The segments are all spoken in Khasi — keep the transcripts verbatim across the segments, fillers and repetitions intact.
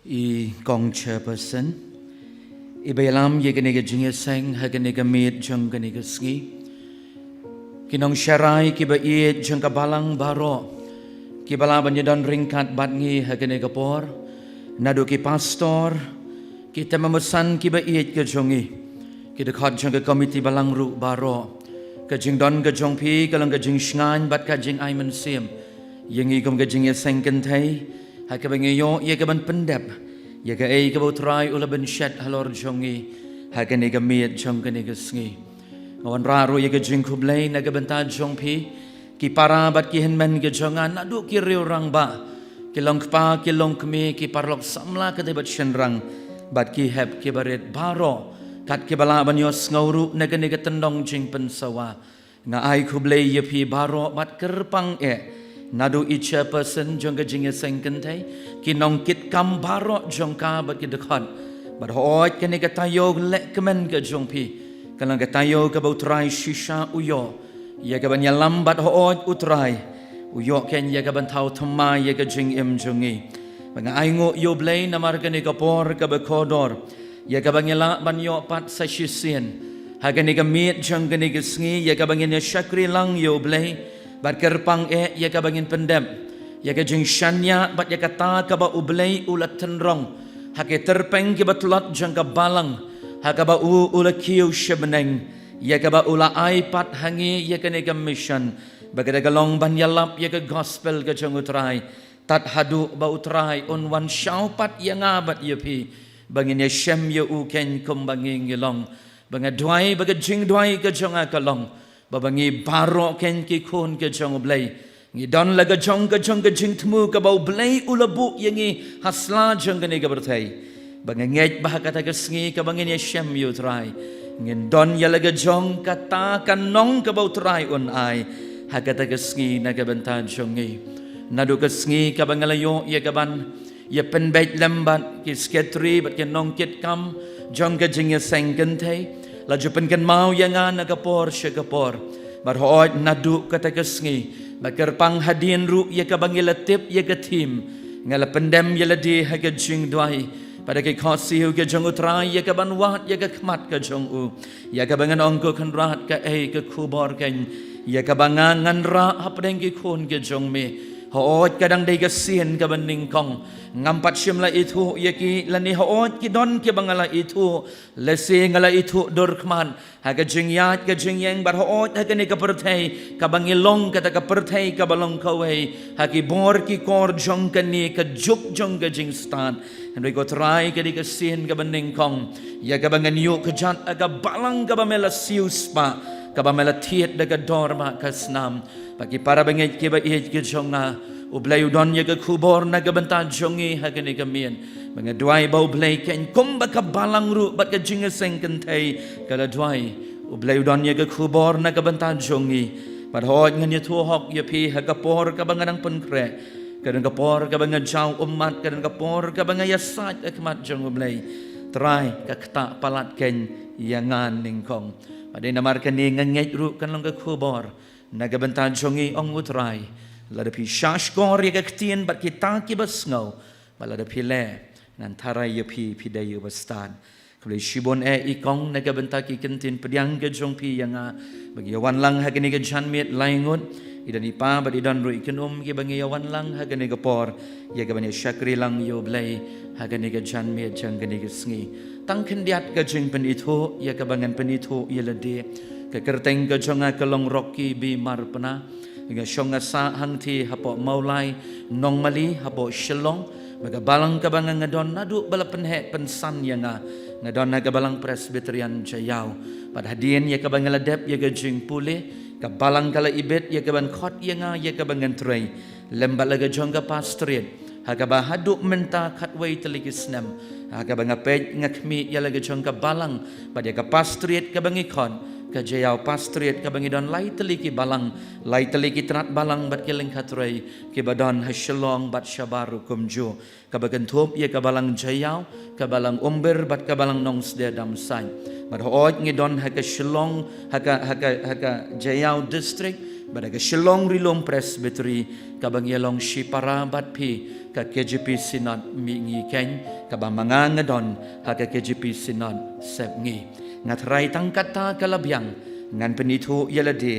I Kong Chairperson, i ba ïalam ïa kane ka jingïaseng ha kane ka miet jong kane ka sngi. Ki nongsharai ki ba ïeit jong ka balang baroh, ki ba lah ban ïadon ryngkat bad ngi ha kane ka por, naduh ki pastor, ki tymmen basan ki ba ïeit ka jong ngi, ki dkhot jong ka komiti balang ruh baroh. Ka jingdon ka jong phi ka long ka jingshngaiñ bad ka jingai mynsiem ïa ngi kum ka jingïaseng kynthei, ha kaba ngi ïoh ïa kaban pyndep ïa kaei kaba U Trai u la bynshet halor jong ngi ha kane ka miet jong kane ka sngi. Nga wanrah ruh ïa ka jingkhublei na ka bynta jong phi, ki para bad ki hynmen ki jong nga naduh ki riew rangbah, ki longkpa ki longkmie, ki paralok samla katei bad shynrang, bad ki hep ki barit baroh, kat kiba lah ban ïohsngew ruh na kane ka tyndong jingpynsawa. Nga ai khublei ïa phi baroh bad kyrpang eh naduh i Chairperson jong ka jingïaseng kynthei, ki nongkitkam baroh jong ka bad ki dkhot. Bad hooid kane ka taïew lehkmen ka jong phi ka long ka taïew kaba U Trai shisha u ïoh ïa kaban ïalam, bad hooid U Trai u ïoh kein ïa kaban thaw thymmai ïa ka jingim jong ngi. Ba nga ainguh ïa U Blei namar kane ka por kaba kordor ïa kaba ngi lah ban ïoh pat sa shisien ha kane ka miet jong kane ka sngi, ïa kaba ngin ïa shakri lang ïa U Blei, bad kyrpang eh ïa kaba ngin pyndep ïa ka jingshaniah bad ïa kata kaba U Blei u la tynrong ha ki tyrpeng kiba tlot jong ka balang, ha kaba u u la kiew sha bneng, ïa kaba u la ai pat ha ngi ïa kane ka mission, ba ka da ka long ban ïalap ïa ka gospel ka jong U Trai, tad haduh ba U Trai un wan shaw pat ïa nga bad ïa phi, ba ngin ïashem ïa u kein kumba ngi ngi long. Ba nga duwai ba ka jingduwai ka jong nga ka long ba, ba ngi baroh kein ki khun ka jong U Blei, ngi don la ka jong ka jong ka jingthmu kaba U Blei u la buh ïa ngi ha sla jong kane ka pyrthei. Ba nga ngeit ba ha kata ka sngi kaba ngin ïashem ïa U Trai, ngin don ïa la ka jong kata ka nong kaba U Trai un ai ha kata ka sngi na ka bynta jong ngi. Naduh ka sngi kaba nga la ïoh ïa kaban ïa pynbeit lem bad ki sekretari bad ki nongkitkam jong ka jingïaseng kynthei, la ju pynkynmaw ïa nga na ka por sha ka por. Bad hooid naduh kata ka sngi, bad kyrpang hadien ruh ïa kaba ngi la tip ïa ka thim, nga la pyndem ïa lade ha ka jingduwai, bad ha ki khohsiew ka jong U Trai ïa kaban wad ïa ka khmat ka jong u, ïa kaba ngan ong, Ko Kynrad, kaei ka khubor kein ïa kaba nga ngan rah hapdeng ki khun ki jong me? Hooid ka dang dei ka sien kaba nyngkong, ngam pat shym la ithuh ïa ki, lane hooid ki don kiba nga la ithuh, lehse nga la ithuh dur khmat ha ka jingïaid ka jingïeng, bad hooid ha kane ka pyrthei kaba ngi long, kata ka pyrthei kaba long kawei, ha ki bor ki kor jong kane ka juk jong ka jingstad. Hynrei Ko Trai ka dei ka sien kaba nyngkong ïa kaba ngan ïuh kjat ha ka balang kaba me la siew spah, kaba me la thied da ka dor bad ka snam. Bad ki para bangeit kiba ïeit ki jong nga, U Blei u don ïa ka khubor na ka bynta jong ngi ha kane ka miet. Ba nga duwai ba U Blei kein kumba ka balang ruh bad ka jingïaseng kynthei ka la duwai, U Blei u don ïa ka khubor na ka bynta jong ngi. Bad hooid ngan ïathuh hok ïa phi ha ka por kaba nga dang pynkhreh, ka don ka por kaba nga jaw ummat, ka don ka por kaba nga ïasaid ha khmat jong U Blei. Trai, ka ktah palat kein ïa nga nyngkong. Bad dei namar kane nga ngeit ruh kan long ka khubor na ka bynta jong ngi, ong U Trai. Lada phi shahshkor ïa ka ktien bad kita kiba sngew, bad lada phi leh, ngan tharai ïa phi, phi dei uba stad. Khublei shibun eh i Kong na ka bynta ki kyntien pdiang ka jong phi ïa nga. Ba ngi ïa wan lang ha kane ka janmiet lai ngut, i don i pa bad i don ruh i kynum kiba ngi ïa wan lang ha kane ka por ïa kaban ïa shakri lang ïa U Blei ha kane ka janmiet jong kane ka sngi. Tang khyndiat ka jingpynithuh ïa kaba ngan pynithuh ïa lade. Ka kyrteng ka jong nga ka long Rocky B Marpna. Nga shong nga sah hangtei hapoh Mawlai Nongmali hapoh Shillong. Bad ka balang kaba nga nga don naduh ba la pynheh pynsan ïa nga, nga don ha ka Balang Presbyterian Jaïaw. Bad hadien ïa kaba nga la dep ïa ka jingpule, ka balang ka la ibit ïa kaban khot ïa nga ïa kaba ngan trei lem bad la ka jong ka pastorate, ha kaba haduh mynta khatwei tylli ki snem, ha kaba nga peit nga khmih ïa la ka jong ka balang bad ïa ka pastorate kaba ngi khot, ka Jaïaw Pastorate, kaba ngi don lai tylli ki balang, lai tylli ki tnat balang bad ki lyngkha trei kiba don ha Shillong bad shabar ruh kumjuh, kaba kynthup ïa ka Balang Jaïaw, ka Balang Umbir bad ka Balang Nongsde Damsait. Bad hooid ngi don ha ka Shillong, ha ka, ha ka, ha ka Jaïaw District, Bad ha ka Shillong Ri Lum Presbytery, kaba ngi long shipara bad phi, ka K J P Synod Mihngi Keiñ, kaba ma nga nga don ha ka K J P Synod Sepngi. Nga tharai tang katta ka la biang, ngan pynithuh ïa lade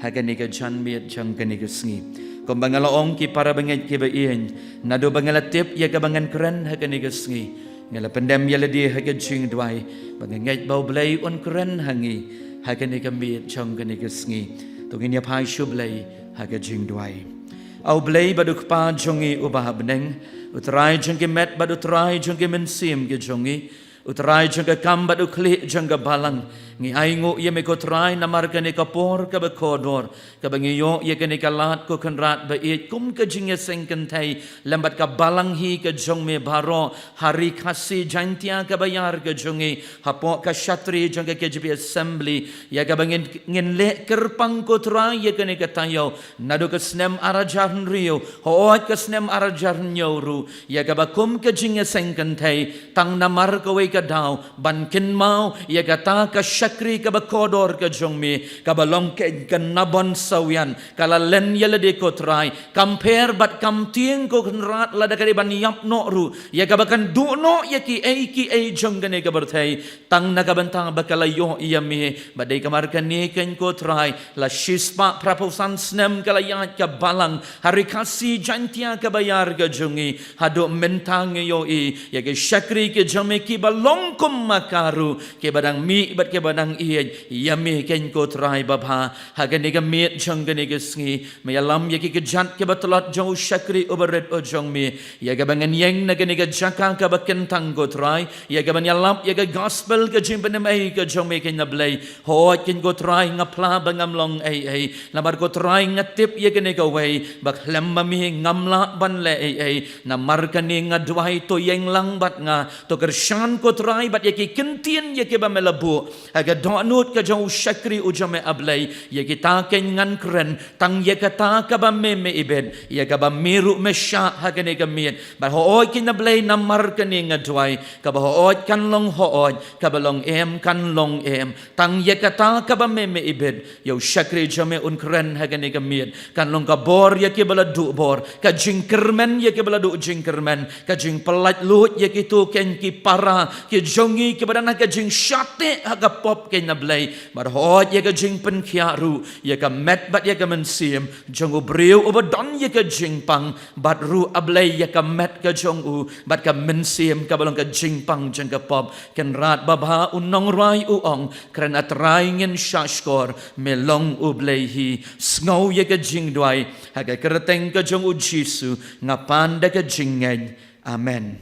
ha kane ka janmiet jong kane ka sngi. Kumba nga la ong, ki para bangeit kiba ïeit, naduh ba nga la tip ïa kaba ngan kren ha kane ka sngi, nga la pyndem ïa lade ha ka jingduwai ba nga ngeit ba U Blei un kren ha ngi ha kane ka miet jong kane ka sngi. To ngin ïa phai sha U Blei ha ka jingduwai. A U Blei bad U Kpa jong ngi uba ha bneng, U Trai jong ki met bad U Trai jong ki mynsiem ki jong ngi, U Trai jong ka kam bad U Khlieh jong ka balang, ngi ainguh ïa me ko Trai namar kane ka por kaba kordor, kaba ngi ïoh ïa kane ka lad ko Kynrad ba ïeit kum ka jingïaseng kynthei lem bad ka balang hi ka jong me baroh ha Ri Khasi Jaiñtia kaba ïar ka jong ngi, hapoh ka shatri jong ka K J P Assembly, ïa kaba ngin, ngin leh kyrpang ko Trai ïa kane ka taïew, naduh ka snem ar hajar hynriew, hooid ka snem ar hajar hynñiew ruh, ïa kaba kum ka jingïaseng kynthei, tang namar kawei ka daw ban kynmaw ïa kata ka shakri kaba kordor ka jong me, kaba long ka, ka Nabon Sawian, ka la len ïa lade ko Trai, kam pher bad kam tieng ko Kynrad lada ka dei ban ïap noh ruh, ïa kaba kan duh noh ïa kiei kiei jong kane ka pyrthei, tang na ka bynta ba ka la ïoh ïa me. Bad dei ka mar kane keiñ ko Trai, la shispah phraphew san snem ka la ïaid ka balang ha Ri Khasi Jaiñtia kaba ïar ka jong ngi, haduh mynta ngi ïohi ïa ki shakri ki jong me kiba long kum ma ka ruh, kiba dang mih bad kiba dang ïeit ïa me keiñ ko Trai babha. Ha kane ka miet jong kane ka sngi, me ïalam ïa ki kjat kiba tlot jong u shakri uba rit u jong me, ïa kaba ngan ïeng na kane ka jaka kaba kyntang ko Trai, ïa kaban ïalap ïa ka gospel ka jingpynim ei ka jong me keiñ na Blei. Hooid keiñ ko Trai, nga phla ba ngam long ei ei, namar ko Trai nga tip ïa kane kawei, ba khlem ma me ngam lah ban leh ei ei. Namar kane nga duwai, to ïeng lang bad nga, to kyrshan ko Trai bad ïa ki kyntien ïa kiba me la buh ha ka dohnud ka jong u shakri u jong me A Blei. Ïa kita keiñ ngan kren tang ïa kata kaba me me ibit, ïa kaba me ruh me shah ha kane ka miet. Bad hooid keiñ na Blei, namar kane nga duwai, kaba hooid kan long hooid, kaba long em kan long em, tang ïa kata kaba me me ibit. Ïa u shakri jong me un kren ha kane ka miet, kan long ka bor ïa kiba la duh bor, ka jingkyrmen ïa kiba la duh jingkyrmen, ka jingpyllait luid ïa kito keiñ ki para ki jong ngi kiba dang ha ka jingshah teh ha ka pop keiñ na Blei. Bad hooid ïa ka jingpynkhiah ruh ïa ka met bad ïa ka mynsiem jong u briew uba don ïa ka jingpang, bad ruh A Blei ïa ka met ka jong u bad ka mynsiem kaba long ka jingpang jong ka pop. Kynrad babha, u nongrwai u ong, kren A Trai ngin shahshkor, me long U Blei hi. Sngew ïa ka jingduwai, ha ka kyrteng ka jong U Jisu nga pan da ka jingngeit. Amen.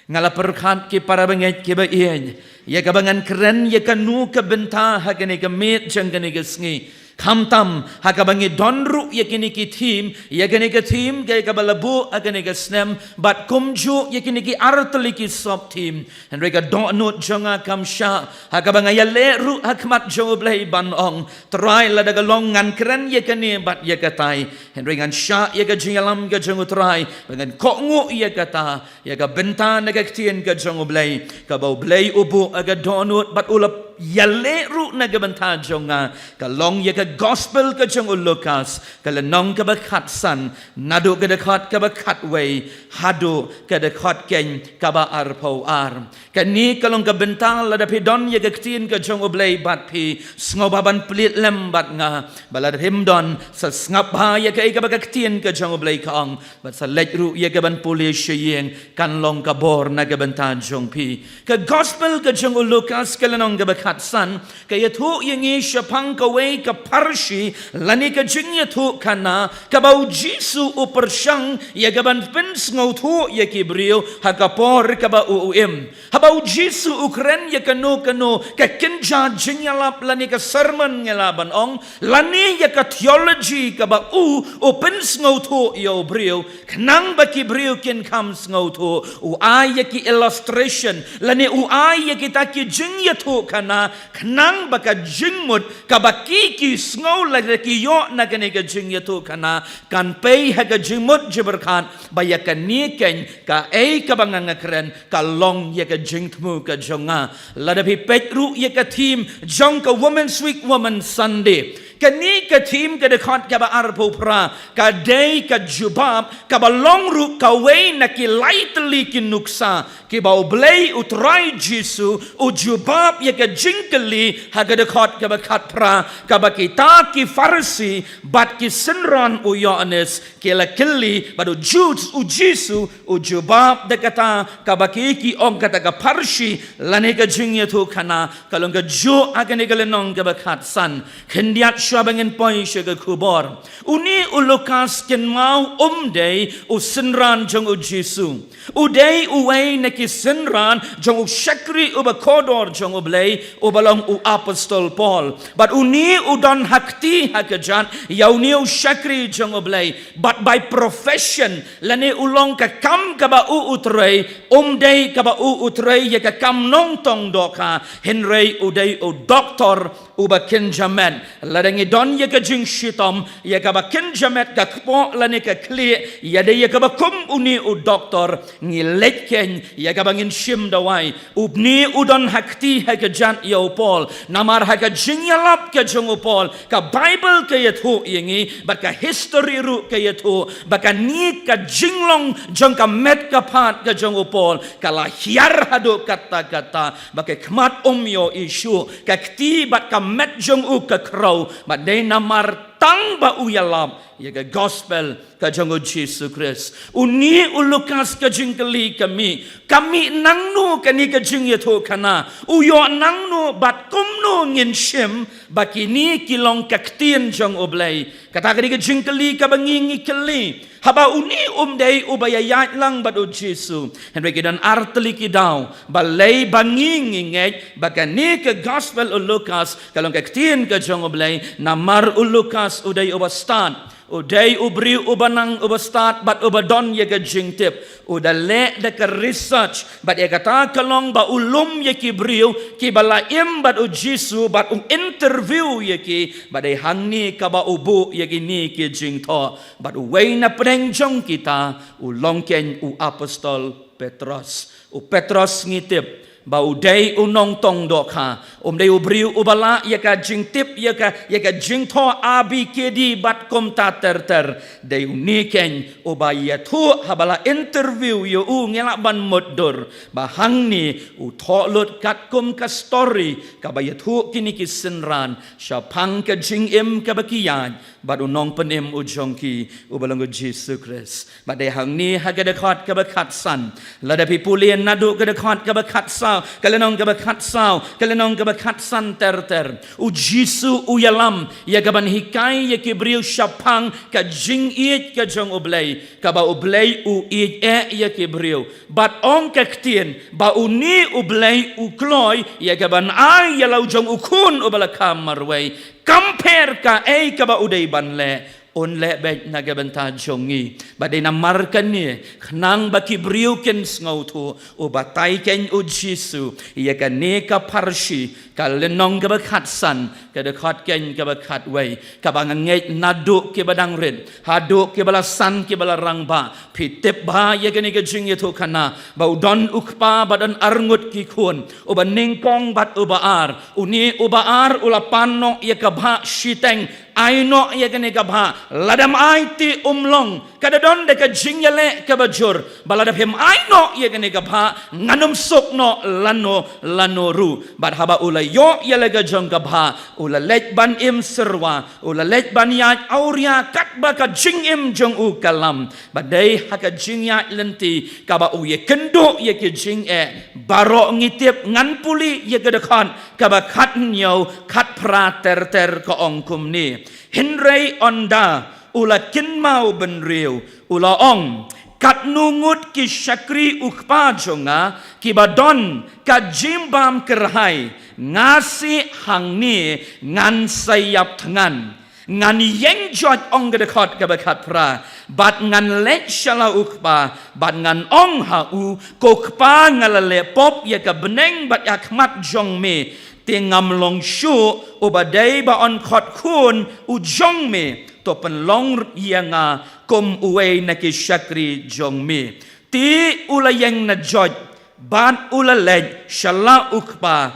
Nga la pyrkhat ki para bangeit kiba ïeit, ïa kaba ngan kren ïa kano ka bynta ha kane ka miet jong kane ka sngi. Khamtam ha kaba ngi don ruh ïa kine ki theme, ïa kane ka theme ka, kaba la buh ha kane ka snem, bad kumjuh ïa kine ki artylli ki sub theme. Hynrei ka dohnud jong nga kam shah, ha kaba nga ïaleh ruh ha khmat jong U Blei ban ong, Trai, lada ka long ngan kren ïa kane bad ïa katai. Hynrei ngan shah ïa ka jingïalam ka jong U Trai ba ngan kohnguh ïa kata, ïa ka bynta na ka ktien ka jong U Blei, kaba U Blei u buh ha ka dohnud bad u la ïaleh ruh na ka bynta jong nga, ka long ïa ka gospel ka jong u Lukas, ka lynnong kaba khatsan, naduh ka dkhot kaba khatwei haduh ka dkhot keiñ kaba arphew ar. Kane ka long ka bynta lada phi don ïa ka ktien ka jong U Blei bad phi, sngewbha ban plie lem bad nga. Bad lada phim don, sa sngap bha ïa kaei kaba ka ktien ka jong U Blei ka ong, bad sa leit ruh ïa kaban pule sha ïing, kan long ka bor na ka bynta jong phi. Ka gospel ka jong u Lukas ka lynnong kaba khatsan, ka ïathuh ïa ngi shaphang kawei ka pharshi lane ka jingïathuhkhana, kaba U Jisu u pyrshang ïa kaban pynsngewthuh ïa ki briew ha ka por kaba u, u im. Haba U Jisu u kren ïa kano kano ka kynja jingïalap lane ka sermon ngi lah ban ong, lane ïa ka theology kaba u, u pynsngewthuh ïa u briew, khnang ba ki briew kin kham sngewthuh, u ai ïa ki illustration lane u ai ïa kita ki jingïathuhkhana, khnang ba ka jingmut kaba ki, ki sngew lada ki ïoh na kane ka jingïathuhkhana, kan pei ha ka jingmut jingpyrkhat ba ïa kane keiñ kaei kaba nga, nga kren ka long ïa ka jingthmu ka jong nga. Lada phi peit ruh ïa ka theme jong ka Women's Week, Women's Sunday, Kane ka theme ka dkhot kaba arphew phra, ka dei ka jubab kaba long ruh kawei na ki lai tylli ki nuksa kiba U Blei U Trai Jisu u jubab ïa ka jingkylli ha ka dkhot kaba khatphra, kaba kita ki Pharisi bad ki synran u Ïoannis ki la kylli bad u Ju-, u Jisu u jubab da kata kaba ki, ki ong kata ka pharshi lane ka jingïathuhkhana. Ka long kajuh ha kane ka lynnong kaba khatsan. Khyndiat shuwa ba ngin poi sha ka khubor. Une u Lukas kynmaw um dei u synran jong u Jisu. U dei uwei na ki synran jong u shakri uba kordor jong U Blei, uba long u apostol Paul. Bad une u don ha kti ha kjat ïa une u shakri jong U Blei. Bad by profession, lane u long ka kam kaba u u trei, um dei kaba u u trei ïa ka kam nongtong dohkha, hynrei u dei u doktor uba kynja met. Lada ngi don ïa ka jingshitom ïa kaba kynja met ka kpoh lane ka khlieh, ïa dei ïa kaba kum une u doktor, ngi leit khein ïa kaba ngin shim dawai. Une u don ha kti ha kjat ïa u Paul. Namar ha ka jingïalap ka jong u Paul, ka Baibl ka ïathuh ïa ngi, bad ka history ruh ka ïathuh ba kane ka jinglong jong ka met ka phad ka jong u Paul ka la hiar haduh katta katta, ba ka khmat um ïohi shuh, ka kti bad ka met jong u ka khraw, bad dei namar tang ba u ïalap ïa ka gospel ka jong u Jisu Khrist. Une u Lukas ka jingkylli ka mih, ka mih nangno kane ka jingïathuhkhana, u ïoh nangno bad kumno ngin shim ba kine ki long ka ktien jong U Blei. Kata ka dei ka jingkylli kaba ngi ngi kylli. Haba une um dei uba ïaid lang bad u Jisu, hynrei ki don ar tylli ki daw. Balei ba ngi ngi ngeit ba kane ka gospel u Lukas ka long ka ktien ka jong U Blei? Namar u Lukas u dei uba stad. U dei u briew uba nang, uba stad bad uba don ïa ka jingtip. U da leh da ka research, bad ïa kata ka long ba u lum ïa ki briew kiba la im bad u Jisu bad u interview ïa ki, bad dei hangne kaba u buh ïa kine ki jingthoh. Bad uwei na pdeng jong kita u long khein u apostol Petros. U Petros ngi tip ba u dei u nongtong dohkha. Um dei u briew uba lah ïa ka jingtip, ïa ka, ïa ka jingthoh A B K D bad kumta ter ter. Dei une khein uba ïathuh haba la interview ïa u, ngi lah ban mutdur ba hangne u thoh lut katkum ka story kaba ïathuh kine ki synran shaphang ka jingim kaba ki ïaid bad u nongpynim u jong ki uba long u Jisu Khrist. Bad dei hangne ha ka dkhot kaba khatsan. Lada phi pule naduh ka dkhot kaba khatsaw, ka lynnong kaba khatsaw, ka lynnong kaba khatsan ter ter, u Jisu u ïalam ïa kaban hikai ïa ki briew shaphang ka jingïeit ka jong U Blei, kaba U Blei u ïeit eh ïa ki briew. Bad ong ka ktien ba une U Blei u kloi ïa kaban ai ïa la u jong u khun uba la kha marwei. Kam pher kaei kaba u dei ban leh, un leh beit na ka bynta jong ngi. Bad dei namar kane, khnang ba ki briew kin sngewthuh, u batai khein u Jisu ïa kane ka pharshi, ka lynnong kaba khatsan, ka dkhot khein kaba khatwei, kaba nga ngeit naduh kiba dang rit haduh kiba la san, kiba la rangbah. Phi tip bha ïa kane ka jingïathuhkhana ba u don u kpa bad don arngut ki khun, uba nyngkong bad uba ar. Une uba ar u la pan noh ïa ka bhah shiteng, ai noh ïa kane ka bhah, lada ym ai te um long. Ka da don da ka jingïaleh kaba jur ba lada phim ai noh ïa kane ka bhah, ngan ym suk noh lano lano ruh. Bad haba u la ïoh ïa la ka jong ka bhah, u la leit ban im syrwa, u la leit ban ïaid awria katba ka jingim jong u ka lam. Bad dei ha ka jingïaid lynti kaba u ïakynduh ïa ki jingeh. Baroh ngi tip, ngan pule ïa ka dkhot kaba khathynñiew, khatphra ter ter, ka ong kumne: Hynrei ynda u la kynmaw bynriew, u la ong, katno ngut ki shakri u kpa jong nga kiba don ka jingbam kyrhai, nga seh hangne ngan sa ïap thngan. Ngan ïeng joit, ong ka dkhot kaba khatphra, bad ngan leit sha la u kpa, bad ngan ong ha u, ko kpa, nga la leh pop ïa ka bneng bad ïa khmat jong me, te ngam long shuh uba dei ba yn khot khun u jong me. To pynlong ïa nga kum uwei na ki shakri jong me. Te u la ïeng na joit bad u la leit sha la u kpa.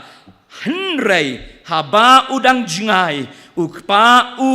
Hynrei haba u dang jngai, U kpa u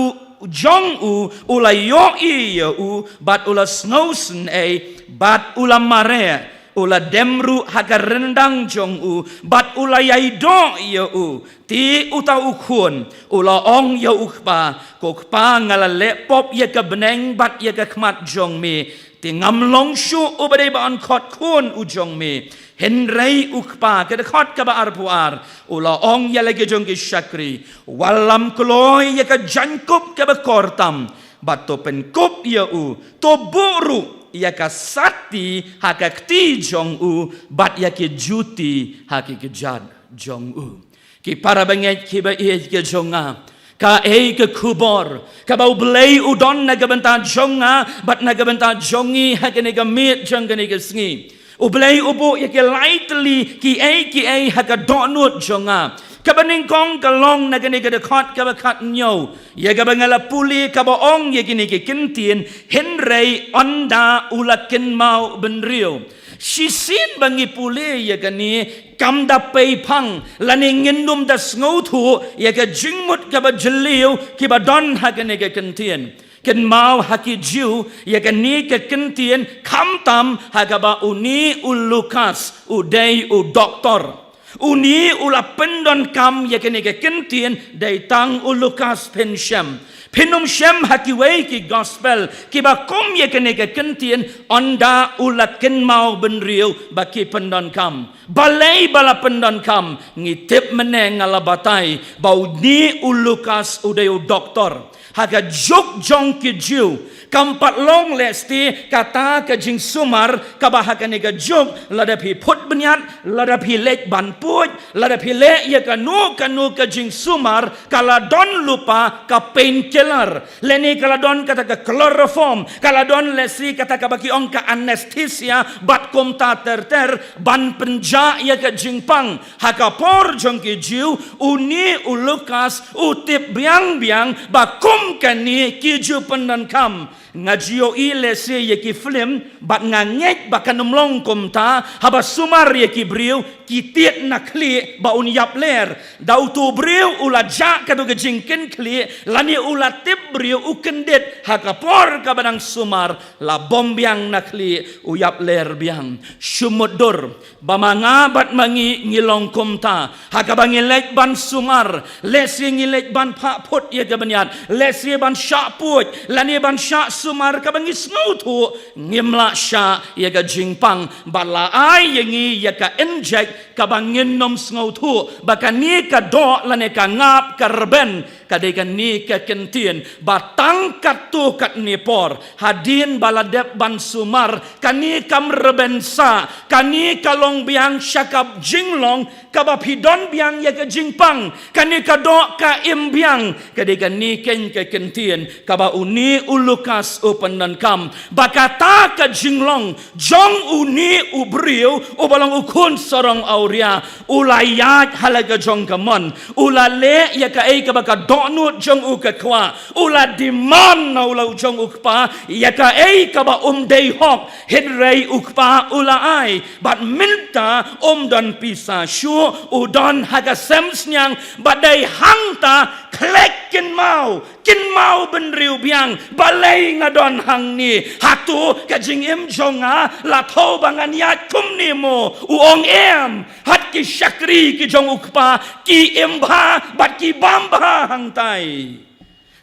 jong u, u la ïohi ïa u, bad u la sngewsynei, bad u la mareh, u la dem ruh ha ka ryndang jong u, bad u la ïai doh ïa u. Te uta u khun u la ong ïa u kpa, ko kpa, nga la leh pop ïa ka bneng bad ïa ka khmat jong me, te ngam long shuh uba dei ba yn khot khun u jong me. Hynrei u kpa, ka dkhot kaba arphew ar, u la ong ïa la ki jong ki shakri, wallam kloi ïa ka jaiñkup kaba kor tam, bad to pynkup ïa u, to buh ruh ïa ka sati ha ka kti jong u, bad ïa ki juti ha ki kjat jong u. Ki para bangeit kiba ïeit ki jong nga, kaei ka khubor kaba U Blei u don na ka bynta jong nga bad na ka bynta jong ngi ha kane ka miet jong kane ka sngi? U Blei u buh ïa ki lai tylli kiei kiei ha ka dohnud jong nga. Kaba nyngkong ka long na kane ka dkhot kaba khathynñiew, ïa kaba nga la pule, kaba ong ïa kine ki kyntien, hynrei ynda u la kynmaw bynriew. Shisien ba ngi pule ïa kane, kam da pei phang lane ngin ym da sngewthuh ïa ka jingmut kaba jylliew kiba don ha kane ka kyntien. Kynmaw ha ki Jiw, ïa kane ka kyntien, khamtam ha kaba une u Lukas u dei u doktor. Une u la pyndonkam ïa kane ka kyntien, dei tang u Lukas, phin shem. Phin ym shem ha kiwei ki gospel kiba kum ïa kane ka kyntien, ynda u la kynmaw bynriew ba ki pyndonkam. Balei ba la pyndonkam? Ngi tip mynne, nga la batai ba une u Lukas u dei u doktor. Ha ka juk jong ki Jiw, kam pat long lehse kata ka jingsumar kaba ha kane ka juk, lada phi phut bniat, lada phi leit ban puid, lada phi leh ïa kano kano ka jingsumar, ka la don lypa ka painkiller, lane ka la don kata ka chloroform, ka la don lehse kata kaba ki ong ka anesthesia, bad kumta ter ter, ban pynjah ïa ka jingpang. Ha ka por jong ki Jiw, une u Lukas u tip biang biang ba kum kane ki ju pyndonkam. Nga ju ïohi lehse ïa ki film, bad nga ngeit ba kan ym long kumta, haba sumar ïa ki briew, ki tied na khlieh ba un ïap ler. Da uto u briew u la jah kato ka jingkynkhlieh, lane u la tip briew u kyndit, ha ka por kaba dang sumar, la bom biang na khlieh, u ïap ler biang. Shu mutdur ba ma nga bad ma ngi ngi long kumta, ha kaba ngi leit ban sumar, lehse ngi leit ban phah phut ïa ka bniat, lehse ban shah puid, lane ban shah sumar kaba ngi sngewthuh ngim lah shah ïa ka jingpang, bad la ai ïa ngi ïa ka injek kaba ngin ym sngewthuh ba kane ka doh lane ka ngap ka rben, ka dei kane ka kyntien. Ba tang katto katne por, hadien ba la dep ban sumar, kane kam rben sah, kane ka long biang sha ka jinglong kaba phi don biang ïa ka jingpang, kane ka doh ka im biang, ka dei kane keiñ ka kyntien kaba une u Lukas u pyndonkam. Ba kata ka jinglong jong une u briew uba long u khun sarong awria, u la ïaid ha la ka jong ka mon, u la leh ïa kaei kaba ka dohnud jong u ka kwah, u la demand na u la u jong u kpa ïa kaei kaba um dei hok, hynrei u kpa u la ai, bad mynta um don pisa shuh, u don ha ka sem sniang, bad dei hangta khlek kynmaw, kynmaw bynriew biang, balei nga don hangne? Hato ka jingim jong nga la thew ba ngan ïaid kumne mo? U ong em, hat ki shakri ki jong u kpa ki im bha bad ki bam bha hangtai.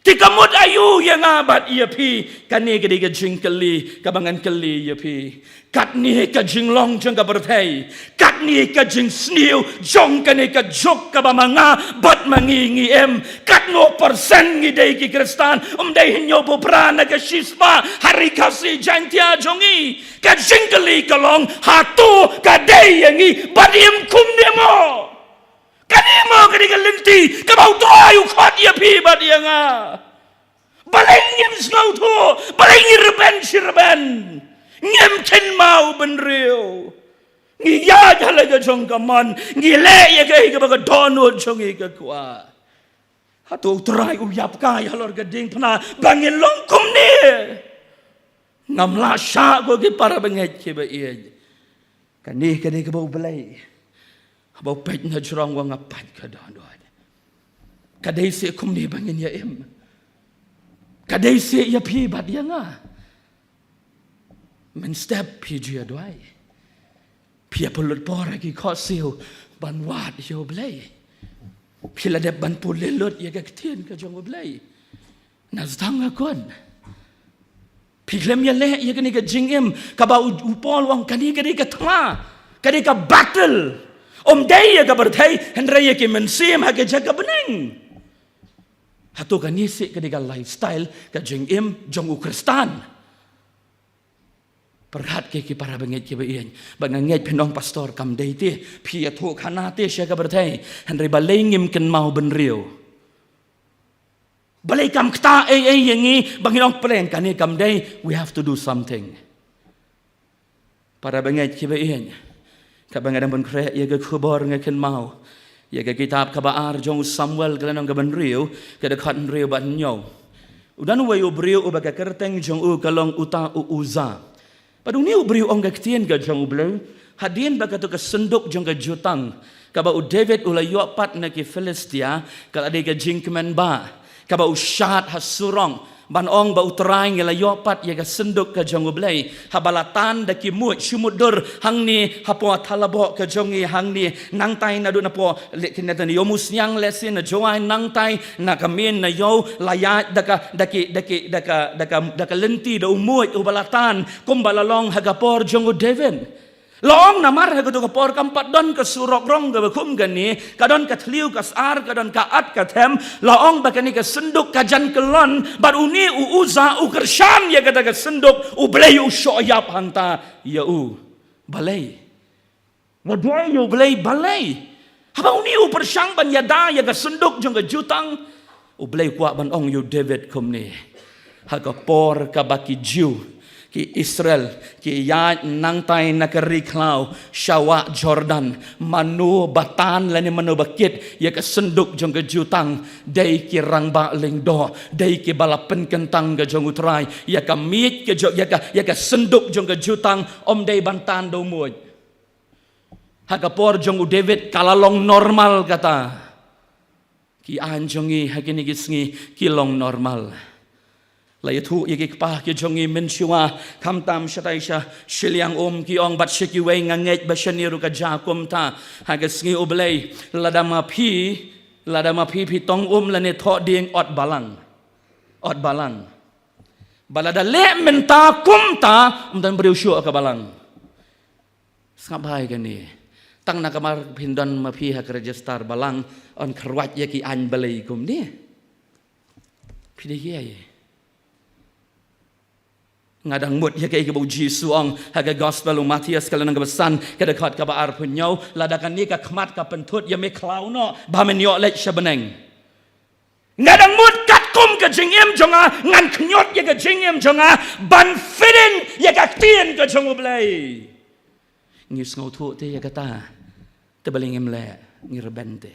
Te ka mut aïu ïa nga bad ïa phi? Kane ka dei ka jingkylli kaba ngan kylli ïa phi. Katne ka jinglong jong ka pyrthei, katne ka jingsniew jong kane ka juk kaba ma nga bad ma ngi ngi im, katno persen ngi dei ki Khristan, ym dei hynñiewphew phra na ka shispah ha Ri Khasi Jaiñtia jong ngi. Ka jingkylli ka long, hato ka dei ïa ngi bad im kumne mo? Kane mo ka dei ka lynti kaba U Trai u khot ïa phi bad ïa nga. Balei ngim sngewthuh? Balei ngi rben shi rben? Ngim kynmaw bynriew. Ngi ïaid ha la ka jong ka mon, ngi leh ïa kaei kaba ka dohnud jong ngi ka kwah. Hato U Trai u ïap kai halor ka diengphna ba ngin long kumne? Ngam lah shah, ko ki para bangeit kiba ïeit. Kane ka dei kaba U Blei haba u peit na jrong, u ong, nga peit ka dohnud. Ka dei seh kumne ba ngin ïa im. Ka dei seh ïa phi bad ïa nga. Mynstep phi ju ïa duwai. Phi ïa pynlut por ha ki khohsiew ban wad ïa U Blei. Phi la dep ban pule lut ïa ka ktien ka jong U Blei. Na sdang ha khun. Phi khlem ïa leh ïa kane ka jingim kaba u, u Paul u ong kane ka dei ka thma. Ka dei ka battle. Ym dei ïa ka pyrthei hynrei ïa ki mynsiem ha ka jaka bneng. Hato kane seh ka dei ka lifestyle ka jingim jong u Khristan. Pyrkhat ki, ki para bangeit kiba ïeit. Ba nga ngeit phin ong pastor kam dei te. Phi ïathuh khana te sha ka pyrthei. Hynrei balei ngim kynmaw bynriew. Balei kam ktah ei ei ïa ngi ba ngin ong pyrshang kane kam dei. We have to do something. Para bangeit kiba ïeit. Kaba nga dang pynkhreh ïa ka khubor nga kynmaw ïa ka kitab kaba ar jong u Samuel ka lynnong kaba hynriew ka dkhot hynriew bad hynñiew. U don uwei u briew uba ka kyrteng jong u ka long uta u Uza. Bad une u briew u ong ka ktien ka jong U Blei hadien ba kato ka synduk jong ka jutang kaba u David u la ïoh pat na ki Philistia ka la dei ka jingkmen ba kaba u shad ha surok ban ong ba U Trai ngi la ïoh pat ïa ka synduk ka jong U Blei. Haba la tan da ki muid shu mutdur hangne hapoh thalabok ka jong ngi hangne nangtai naduh napoh leh kine tani ïoh musniang lehse na Jowai nangtai na ka myn na ïoh la ïaid da ka da ki da ki da ka da ka da ka lynti da u muid uba la tan kumba la long ha ka por jong u David. La ong namar ha kato ka por kam pat don ka surok rong kaba kum kane, ka don ka thliew ka sar, ka don ka at ka them, la ong ba kane ka synduk ka jan kyllon, bad une u Uza u kyrshan ïa kata ka synduk, U Blei u shoh ïap hangta ïa u. Balei? Wat ïa U Blei balei? Haba une u pyrshang ban ïada ïa ka synduk jong ka jutang. U Blei u kwah ban ong ïa u David kumne. Ha ka por kaba ki Jiw, ki Israel, ki ïaid nangtai na ka ri khlaw, sha wah Jordan, mano ba tan lane mano ba kit ïa ka synduk jong ka jutang, dei ki rangbah lyngdoh, dei kiba la pynkyntang ka jong U Trai, ïa ka miej ka jong, ïa ka, ïa ka synduk jong ka jutang, ym dei ban tan da u muid. Ha ka por jong u David ka la long normal kata. Ki aiñ jong ngi ha kine ki sngi ki long normal. La ïathuh ïa ki kpa ki jong ngi mynshuwa khamtam shatai sha shiliang um ki ong bad sha kiwei nga ngeit ba shane ruh ka jia kumta. Ha ka sngi U Blei lada ma phi, lada ma phi phi tong um lane thoh dieng ot balang. Ot balang. Ba lada leh mynta kumta ym don briew shuh ka balang. Sngap bha ïa kane. Tang na ka mar phin don ma phi ha ka register balang yn kyrwat ïa ki aiñ balei kumne. Phi dei ïa. Nga dang mut ïa kaei kaba u Jisu u ong ha ka gospel u Mathaios ka lynnong kaba san ka dkhot kaba arphew hynñiew lada kane ka khmat ka pynthut ïa me khlaw noh ba men ïoh leit sha bneng. Nga dang mut katkum ka jingim jong nga ngan khñiot ïa ka jingim jong nga ban fit in ïa ka ktien ka jong U Blei. Ngi sngewthuh te ïa kata. Te balei ngim leh ngi rben te.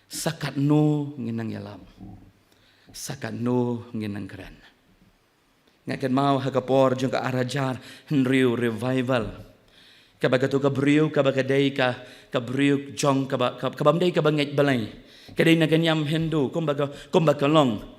Sa katno ngin nang ïalam. Sa katno ngin nang kren. Nga kynmaw ha ka por jong ka ar hajar hynriew revival. Kaba kato ka briew kaba ka dei ka ka briew jong kaba ka- kaba ym dei kaba ngeit Blei. Ka dei na ka niam Hindu kumba ka kumba ka long.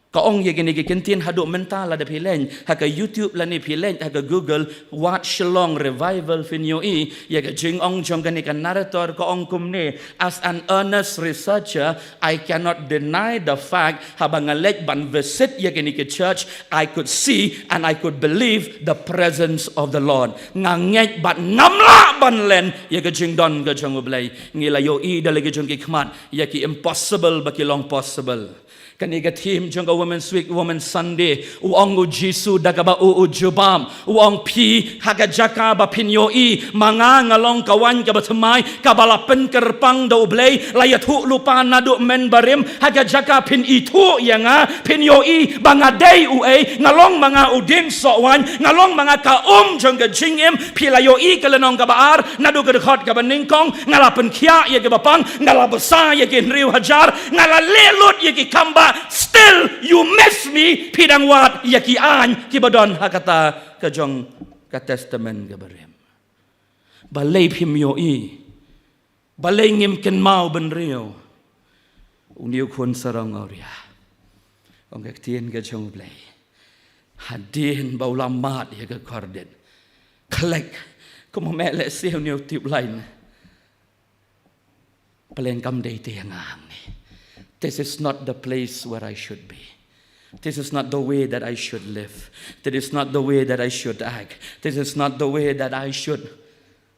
Ka ong ïa kine ki kyntien haduh mynta lada phi leit ha ka YouTube lane phi leit ha ka Google Wat Shillong Revival phin ïohi ïa ka jingong jong kane ka narrator ka ong kumne, as an earnest researcher, I cannot deny the fact, haba nga leit ban visit ïa kane ka church, I could see and I could believe the presence of the Lord. Nga ngeit bad ngam lah ban len ïa ka jingdon ka jong U Blei. Ngi la ïohi da la ki jong ki khmat ïa ki impossible ba ki long possible. Kane ka theme jong ka Women's Week, Women's Sunday, u ong u Jisu da kaba u u jubab. U ong phi ha ka jaka ba phin ïohi ma nga nga long ka waiñ kaba thymmai kaba la pynkyrpang da U Blei, la ïathuh lypa naduh mynbarim, ha ka jaka phin ithuh ïa nga, phin ïohi ba nga dei uei, nga long ma nga u dieng soh waiñ, nga long ma nga ka um jong ka jingim. Phi la ïohi ka lynnong kaba ar naduh ka dkhot kaba nyngkong, nga la pynkhiah ïa kiba pang, nga la bsa ïa ki hynriew hajar, nga la leh lut ïa ki kam ba, still you miss me, phi dang wad ïa ki aiñ kiba don ha kata ka jong ka Testament kaba rim. Balei phim ïohi? Balei ngim kynmaw bynriew? Une u khun sarong awria, ong ka ktien ka jong U Blei, hadien ba u la mad ïa ka kordit, khlek, kumno me leh siew, une u tip lain. Pleng kam dei te ïa nga hangne. This is not the place where I should be. This is not the way that I should live. This is not the way that I should act. This is not the way that I should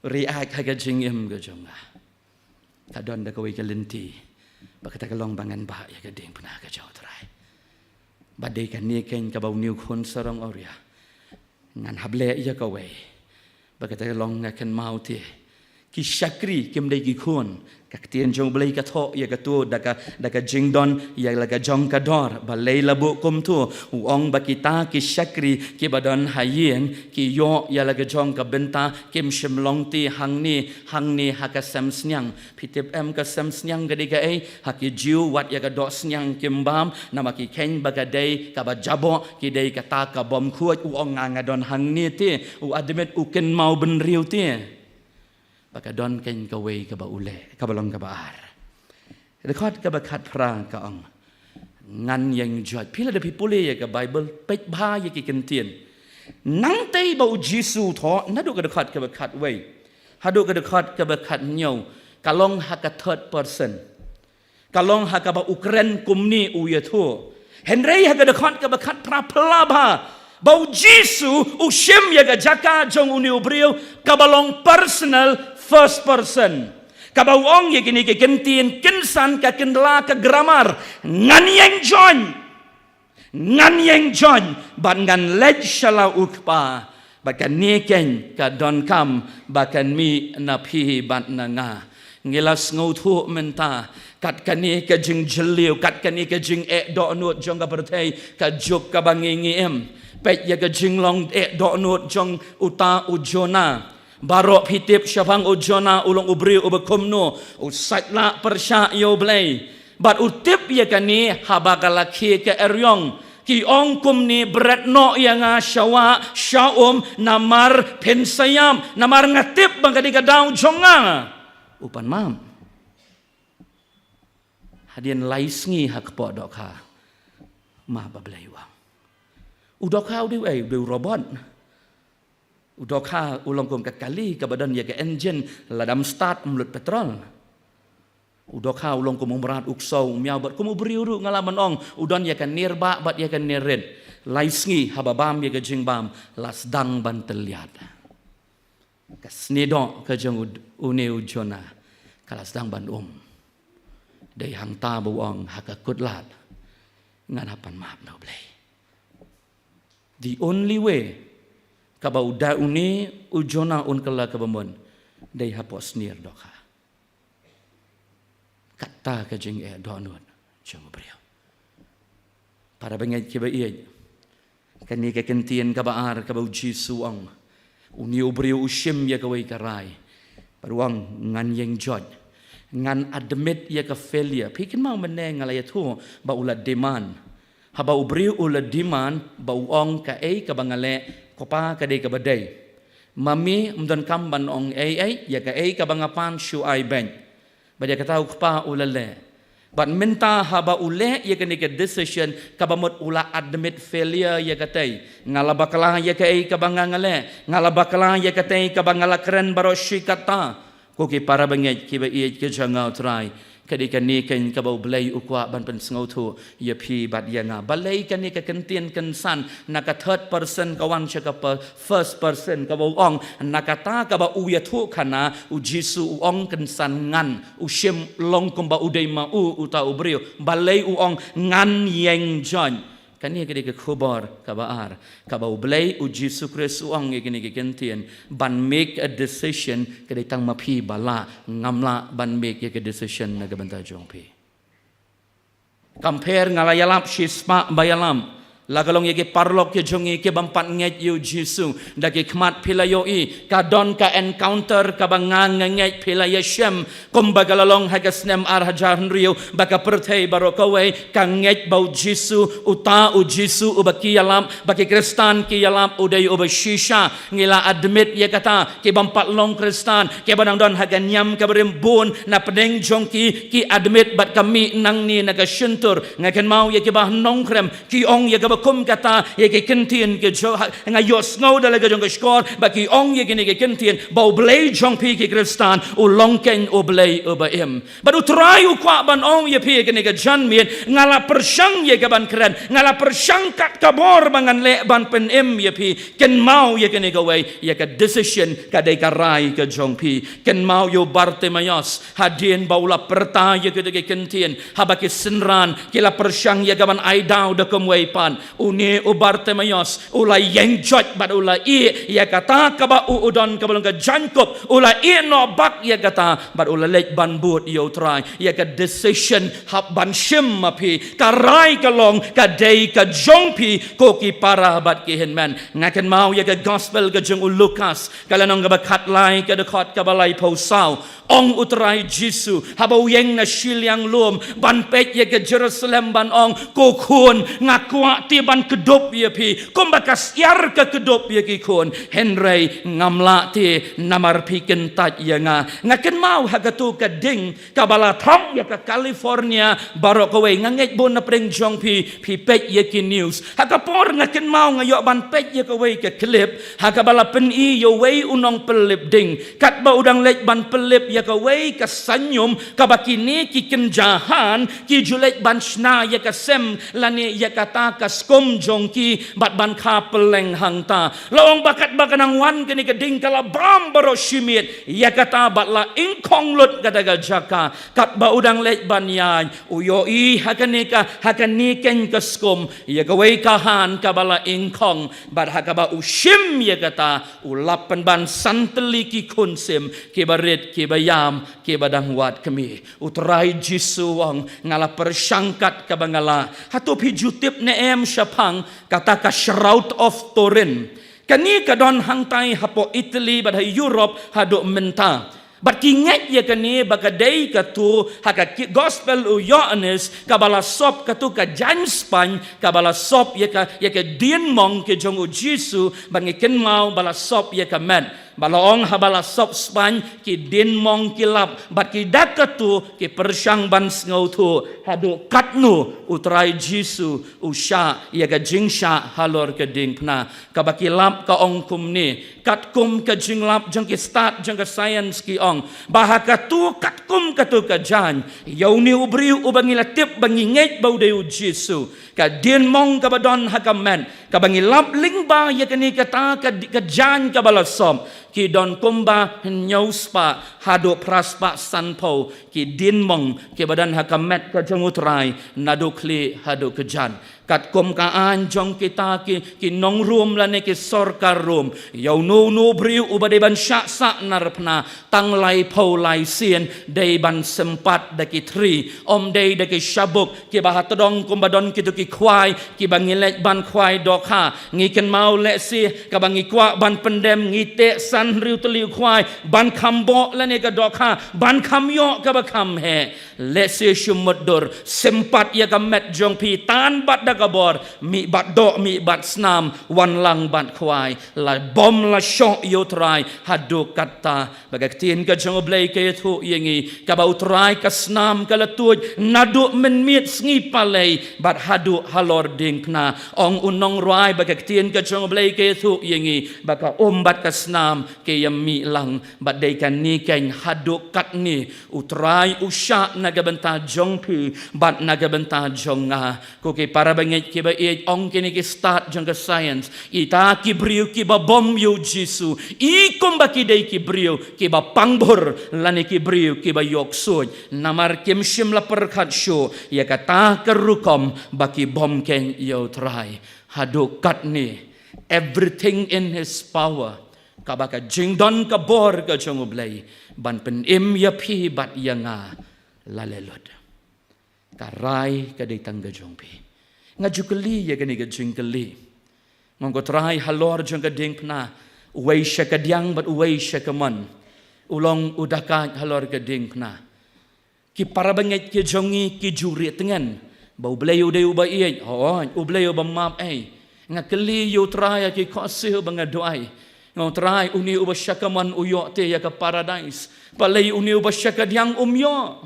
react ha ka jingim ka jong nga. Ka don da kawei ka lynti ba kata ka long ba ngan bah ïa ka diengphna ka jong U Trai. Ba dei kane keiñ kaba une u khun sarong awria ngan hap leh ïa kawei. Ba kata ka long, nga kynmaw te, ki shakri kim dei ki khun. Ka ktien jong U Blei ka thoh ïa katu da ka, da ka jingdon ïa la ka jong ka dor. Balei la buh kumtu? U ong ba kita ki shakri kiba don ha ïing ki ïoh ïa la ka jong ka bynta, kim shym long te hangne hangne ha ka sem sniang. Phi tip em ka sem sniang ka dei kaei? Ha ki Jiw wat ïa ka doh sniang kim bam, namar ki kheiñ ba ka dei kaba jaboh, ki dei kata ka bym khuid. U ong nga nga don hangne te, u admit, u kynmaw bynriew te. Ba ka don keiñ kawei kaba u leh, kaba long kaba ar. Dkhot kaba khatphra ka ong, ngan ïeng joit. Phi lada phi pule ïa ka Baibl, peit bha ïa ki kyntien. Nangtei ba U Jisu u thoh, naduh ka dkhot kaba khatwei haduh ka dkhot kaba khathynñiew, ka long ha ka third person. Ka long ha kaba u kren kumne, u ïathuh. Hynrei ha ka dkhot kaba khatphra, peit bha ba U Jisu u shim ïa ka jaka jong une u briew kaba long personal, first person. Kaba u ong ïa kine ki kyntien kynsan, ka kyndla ka grammar, ngan ïeng join. Ngan ïeng join bad ngan leit sha la U Kpa. Ba kane keiñ ka donkam ba kan mih na phi bad na nga. Ngi la sngewthuh mynta kat kane ka jingjylliew, kat kane ka jingeh dohnud jong ka pyrthei, ka juk kaba ngi ngi im. Peit ïa ka jinglong eh dohnud jong uta u Jonah. Baroh phi tip shaphang u Jonah, u long u briew uba kumno, u sait lah pyrshah ïa U Blei. Bad u tip ïa kane haba ka la khie ka eriong. Ki ong kumne, bret noh ïa nga sha wah sha um, namar phin sa ïap, namar nga tip ba ka dei ka daw jong nga. U pan map. Hadien lai sngi ha kpoh dohkha, map ba Blei u ong. U dohkha u dei uei? U dei u robot. U dohkha u long kum ka kali kaba don ïa ka engine, lada ym start ym lut petrol. U dohkha u long kum u mrad u ksew u miaw, bad kum u briew ruh nga lah ban ong, u don ïa ka nier bah bad ïa ka nier rit. Lai sngi haba bam ïa ka jingbam, la sdang ban tylliat. Ka snier doh ka jong u, une u Jonah ka la sdang ban um. Dei hangta ba u ong ha ka kut lad, ngan hap pan map na U Blei. The only way kaba u da une u Jonah un kylla kaba mut, dei hapoh snier dohkha. Kata ka jingeh dohnud jong u briew. Para bangeit kiba ïeit, kane ka kyntien kaba ar kaba U Jisu u ong, une u briew u shim ïa kawei ka rai bad u ong, ngan ïeng joit. Ngan admit ïa ka failure. Phi kynmaw mynne nga la ïathuh ba u la demand. Haba u briew u la demand, ba u ong, kaei kaba nga leh, Kpa, ka dei kaba dei. Ma me ym donkam ban ong ei ei, ïa kaei kaba nga pan, shu ai beit. Bad ïa kata u kpa u la leh. Bad mynta haba u leh ïa kane ka decision, kaba mut u la admit failure ïa katei. Nga la bakla ïa kaei kaba nga nga leh. Nga la bakla ïa katei kaba nga la kren baroh shi katta. Ko ki para bangeit kiba ïeit ki jong U Trai, ka dei kane keiñ kaba U Blei u kwah ban pynsngewthuh ïa phi bad ïa nga. Balei kane ka kyntien kynsan na ka third person ka wan sha ka pa-, first person, kaba u ong, na kata kaba u ïathuh khana, U Jisu u ong kynsan ngan, u shym long kumba u dei ma u uta u briew. Balei u ong ngan ïeng join? Kane ka dei ka khubor kaba ar, kaba U Blei, U Jisu Khrist u ong ïa kane ka kyntien, ban make a decision ka dei tang ma phi ba lah, ngam lah ban make ïa ka decision na ka bynta jong phi. Compare, nga la ïalap shispah ba ïalam, La ka long ïa ki paralok ki jong ngi ki bym pat ngeit ïa u Jisu. Da ki khmat phi la ïohi, ka don ka encounter kaba nga nga ngeit phi la ïa shem. Kumba ka la long ha ka snem ar hajar hynriew, ba ka pyrthei baroh kawei ka ngeit ba u Jisu, uta u Jisu uba ki ïalap, ba ki Khristan ki ïalap, u dei uba shisha. Ngi la admit ïa kata, ki bym pat long Khristan, kiba nang don ha ka niam kaba rim bun na pdeng jong ki, ki admit bad ka mih nangne na ka shyntur. Nga kynmaw ïa kiba nongkhrem, ki ong ïa kaba kum kata, ïa ki kyntien ki jong, ha, nga ïohsngew da la ka jong ka shkor, ba ki ong ïa kine ki kyntien, ba u Blei jong phi ki Khristan u long ken u Blei uba im. Bad u Trai u kwah ban ong ïa phi ïa kane ka janmiet, nga la pyrshang ïa ka ban kren, nga la pyrshang kat ka bor ba ngan leh ban pynim ïa phi. Kynmaw ïa kane kawei, ïa ka decision ka dei ka rai ka jong phi. Kynmaw ïa u Bartimaeus, hadien ba u la pyrta ïa kito ki kyntien, haba ki synran ki la pyrshang ïa ka ban ai daw da kumwei pat, une u Bartimaeus u la ïeng joit bad u la ïeh ïa kata kaba u u don kaba long ka jaiñkup, u la ïeh noh bak ïa kata bad u la leit ban bud ïa u Trai. Ïa ka decision hap ban shim ma phi, ka rai ka long ka dei ka jong phi, ko ki para bad ki hynmen. Nga kynmaw ïa ka gospel ka jong u Lukas, ka lynnong kaba khatlai, ka dkhot kaba laiphew saw. Ong u Trai Jisu, haba u ïeng na shiliang lum ban peit ïa ka Jerusalem ban ong, ko khun, nga kwah te ban kdup ïa phi kumba ka syiar ka kdup ïa ki khun, hynrei ngam lah te namar phi kyntait ïa nga. Nga kynmaw ha kato ka ding kaba la thok ïa ka California baroh kawei. Nga ngeit bun na pdeng jong phi phi peit ïa ki news. Ha ka por nga kynmaw nga ïoh ban peit ïa kawei ka clip, ha kaba la pyni ïa uwei u nongpyllip ding, katba u dang leit ban pyllip ïa kawei ka saiñum kaba kine ki kynja han ki ju leit ban shna ïa ka sem lane ïa kata ka skum jong ki bad ban kha pylleng hangta. La ong ba katba ka nang wan kane ka ding ka la bam baroh shi miet ïa kata bad la ingkhong lut kata ka jaka. Katba u dang leit ban ïaid, u ïohi ha kane ka, ha kane ken ka skum ïa kawei ka han kaba la ingkhong, bad ha kaba u shim ïa kata u lap pynban san tylli ki khun sim, kiba rit, kiba ïam, kiba dang wad kmie. U Trai Jisu u ong, nga la pyrshang kat kaba nga lah. Hato phi ju tip ne em shaphang kata ka Shroud of Turin? Kane ka don hangtai hapoh Italy bad ha Europe haduh mynta. Bad ki ngeit ïa kane ba ka dei kato ha ka ki-, gospel u Ïoannis kaba la sop kato ka jaiñ Spain kaba la sop ïa ka, ïa ka dienmong ki jong u Jisu, ba ngi kynmaw ba la sop ïa ka met. Ba la ong haba la sop Spain ki dienmong ki lap bad ki da kato ki pyrshang ban sngewthuh haduh katno u Trai Jisu u shah ïa ka jingshah halor ka diengphna. Kaba ki lap ka ong kumne, katkum ka jinglap jong ki stad jong ka science ki ong ba ha kato katkum kato ka jaiñ, ïa une u briew uba ngi la tip ba ngi ngeit ba u dei u Jisu, ka dienmong kaba don ha ka met, kaba ngi lap lyngba ïa kane kata ka di-, ka jaiñ kaba la sop, ki don kumba hynñiew spah haduh phra spah sanphew ki dienmong kiba don ha ka met ka jong u Trai naduh khlieh haduh kjat. Katkum ka aiñ jong kita ki, ki nong Rom lane ki sorkar Rom, ïa uno uno u briew uba dei ban shah sahnarphna tang laiphew lai sien dei ban sympat da ki thri, ym dei da ki shabuk kiba ha tdong kumba don kito ki khwai kiba ngi leit ban khwai dohkha. Ngi kynmaw lehse kaba ngi kwah ban pyndem ngi teh san hynriew tylli u khwai ban kham boh lane ka dohkha ban kham ïoh kaba kham heh. Lehse shu mutdur, sympat ïa ka met jong phi, tan bad da ka bor, mih bad doh, mih bad snam, wan lang bad khwai. La bom la shoh ïa u Trai haduh katta. Ba ka ktien ka jong u Blei ka ïathuh ïa ngi, kaba u Trai ka snam ka la tuid naduh mynmiet sngi palei bad haduh halor diengphna. Ong u nongrwai ba ka ktien ka jong u Blei ka ïathuh ïa ngi ba ka um bad ka snam ka ïa mih lang. Bad dei kane keiñ, haduh katne u Trai u shah na ka bynta jong phi bad na ka bynta jong nga. Ko ki para bangeit kiba ïeit, ong kine ki stad jong ka science, ita ki briew kiba bom ïa u Jisu i kumba ki dei ki briew kiba pang bhur lane ki briew kiba ïoh ksuid, namar kim shym la pyrkhat shuh ïa kata ka rukom ba ki bom keiñ ïa u Trai. Haduh katne, everything in his power, kaba ka jingdon ka bor ka jong u Blei ban pynim ïa phi bad ïa nga, la leh lut. Ka rai ka dei tang ka jong phi. Nga ju kylli ïa kane ka jingkylli. Nga ong ko Trai, halor jong ka diengphna, uwei sha ka diang bad uwei sha ka mon, u long u dakait halor ka diengphna. Ki para bangeit ki jong ngi ki ju rieh tngen ba U Blei u dei uba ïeit, hooid, U Blei uba map ei. Nga kylli ïa U Trai ïa ki khohsiew ba nga duwai. Nga ong Trai, une uba sha ka mon u ïoh te ïa ka paradais, balei une uba sha ka diang um ïoh?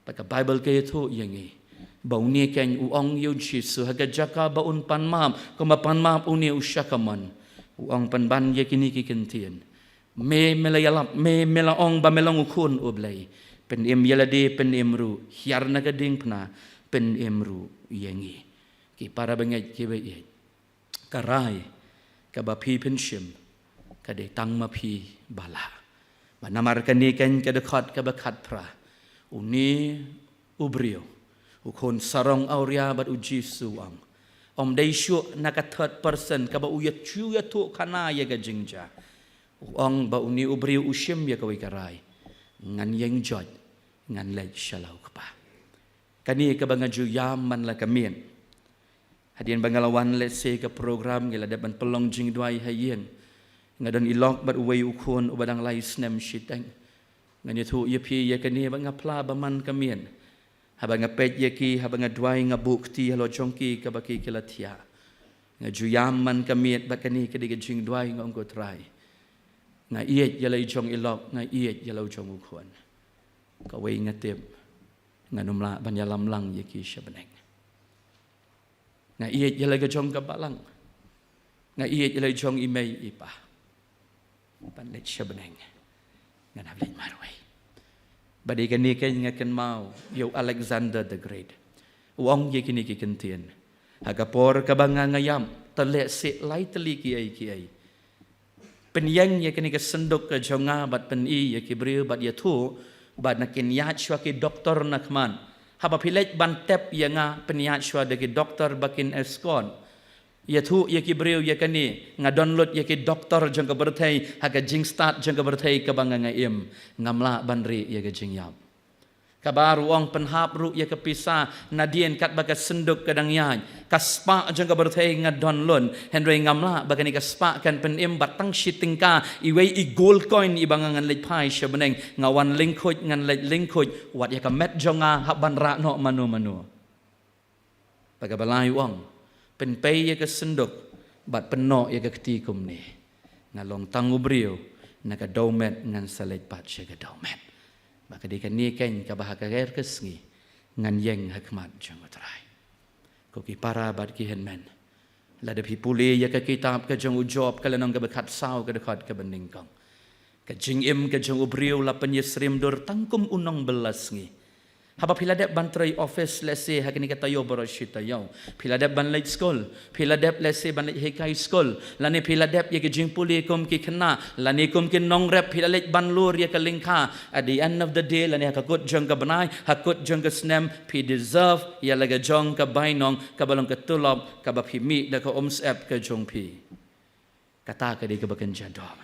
Ba ka Baibl ka ïathuh ïa ngi ba une keiñ u ong ïa U Jisu ha ka jaka ba un pan map, kumba pan map une u sha ka mon, u ong, pynban ïa kine ki kyntien: Me, me la ïalap, me, me la ong ba me long u Khun U Blei. Pynim ïa lade, pynim ruh, hiar na ka diengphna, pynim ruh ïa ngi. Ki para bangeit kiba ïeit, ka rai kaba phi pynshim ka dei tang ma phi ba lah. Bad namar kane keiñ ka dkhot kaba khatphra, une u briew, u khun sarong awria, bad U Jisu u ong, ym dei shuh na ka third person kaba u ïa, shu ïathuh khana ïa ka jingjia. U ong ba une u briew u shim ïa kawei ka rai: Ngan ïeng joit, ngan leit sha la U Kpa. Kane kaba nga ju ïam man la ka miet. Hadien ba nga la wan lehse ka program, ngi la dep ban pynlong jingduwai ha ïing. Nga don i lok bad uwei u khun uba dang lai snem shiteng. Ngan ïathuh ïa phi ïa kane ba nga phla ba man ka miet. Haba nga peit ïa ki, haba nga duwai, nga buh kti halor jong ki kaba ki, ki la thiah. Nga ju ïam man ka miet bad kane ka dei ka jingduwai, nga ong ko Trai, nga ïeit ïa la i jong i lok, nga ïeit ïa la u jong u khun. Kawei nga tip, ngan ym lah ban ïalam lang ïa ki sha bneng. Nga ïeit ïa la ka jong ka balang. Nga ïeit ïa la jong i mei i pa. Ban leit sha bneng, ngan hap leit marwei. Bad ïa kane keiñ nga kynmaw ïa u Alexander the Great. U ong ïa kine ki kyntien: Ha ka por kaba nga, nga ïap, te lehse lai tylli kiei kiei. Pynïeng ïa kane ka synduk ka jong nga bad pyni ïa ki briew bad ïathuh ba na kin ïaid shuwa ki doktor na khmat. Haba phi leit ban tep ïa nga, pynïaid shuwa da ki doktor ba kin escort. Ïathuh ïa ki briew ïa kane, nga don lut ïa ki doktor jong ka pyrthei ha ka jingstad jong ka pyrthei kaba nga, nga im. Ngam lah ban rieh ïa ka jingïap. Kaba ar u ong, pynhap ruh ïa ka pisa, nadien katba ka synduk ka dang ïaid. Ka spah jong ka pyrthei nga don lut, hynrei ngam lah ba kane ka spah kan pynim bad tang shi tyngka, iwei i gold coin iba nga, ngan leit phai sha bneng, nga wan lyngkhuid, ngan leit lyngkhuid, wat ïa ka met jong nga hap ban rah noh mano mano. Bad kaba lai u ong, pynpei ïa ka synduk bad pynnoh ïa ka kti kumne: Nga long tang u briew, na ka dewmet ngan sa leit pat sha ka dewmet. Bad ka dei kane keiñ kaba ha ka ker ka sngi ngan ïeng ha khmat jong U Trai. Ko ki para bad ki hynmen, lada phi pule ïa ka kitab ka jong u Job, ka lynnong kaba khatsaw, ka dkhot kaba nyngkong, ka jingim ka jong u briew la pynïasyriem dur tang kum u nongbylla sngi. Haba phi la dep ban trei office lehse ha kane ka taïew baroh shi taïew, phi la dep ban leit skul, phi la dep lehse ban leit hikai skul, lane phi la dep ïa ka jingpule kum ki khynnah, lane kum ki nongrep phi la leit ban lur ïa ka lyngkha. At the end of the day, lane ha ka kut jong ka bnai, ha kut jong ka snem, phi deserve ïa la ka jong ka bainong kaba long ka tulop kaba phi mih da ka umsyep ka jong phi. Kata ka dei kaba kynja doh.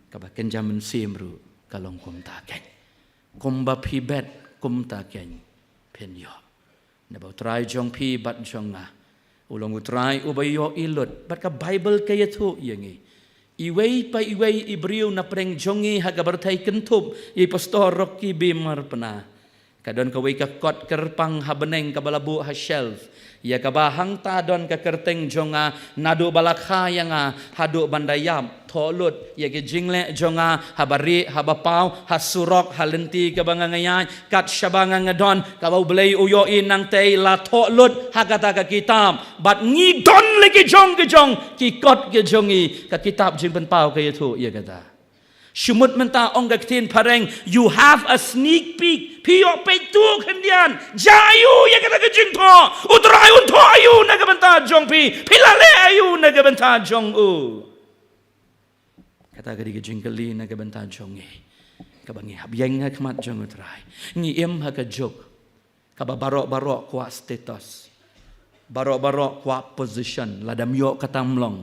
Kaba kynja mynsiem ruh ka long kumta keiñ. Kumba phi bet kumta keiñ phin ïoh. Naba U Trai jong phi bad jong nga u long U Trai uba ïohi lut. Bad ka Baibl ka ïathuh ïa ngi, iwei pa iwei i briew na pdeng jong ngi ha ka pyrthei, kynthup ïa i Pastor Rocky B Marpna, ka don kawei ka kot kyrpang ha bneng kaba la buh ha shelf, ïa kaba hangta don ka kyrteng jong nga, naduh ba la kha ïa nga haduh ban da ïap. Thoh lut ïa ki jingleh jong nga, haba rieh, haba paw, ha surok, ha lynti kaba nga, nga ïaid, kat shaba nga, nga don, kaba U Blei u ïohi nangtei, la thoh lut ha kata ka kitab. Bad ngi don la ki jong ki jong ki kot ki jong ngi, ka kitab Jingpynpaw ka ïathuh ïa kata. Shu mut mynta ong ka ktien phareng, you have a sneak peek. Phi ïoh peit tuh khyndiat. Jia aiu ïa kata ka jingthoh? U Trai un thoh aiu na ka bynta jong phi? Phi la leh aiu na ka bynta jong u? Kata ka dei ka jingkylli na ka bynta jong ngi, kaba ngi hap ïeng ha khmat jong U Trai. Ngi im ha ka juk kaba baroh baroh kwah status, baroh baroh kwah position, lada ym ïoh kata ym long.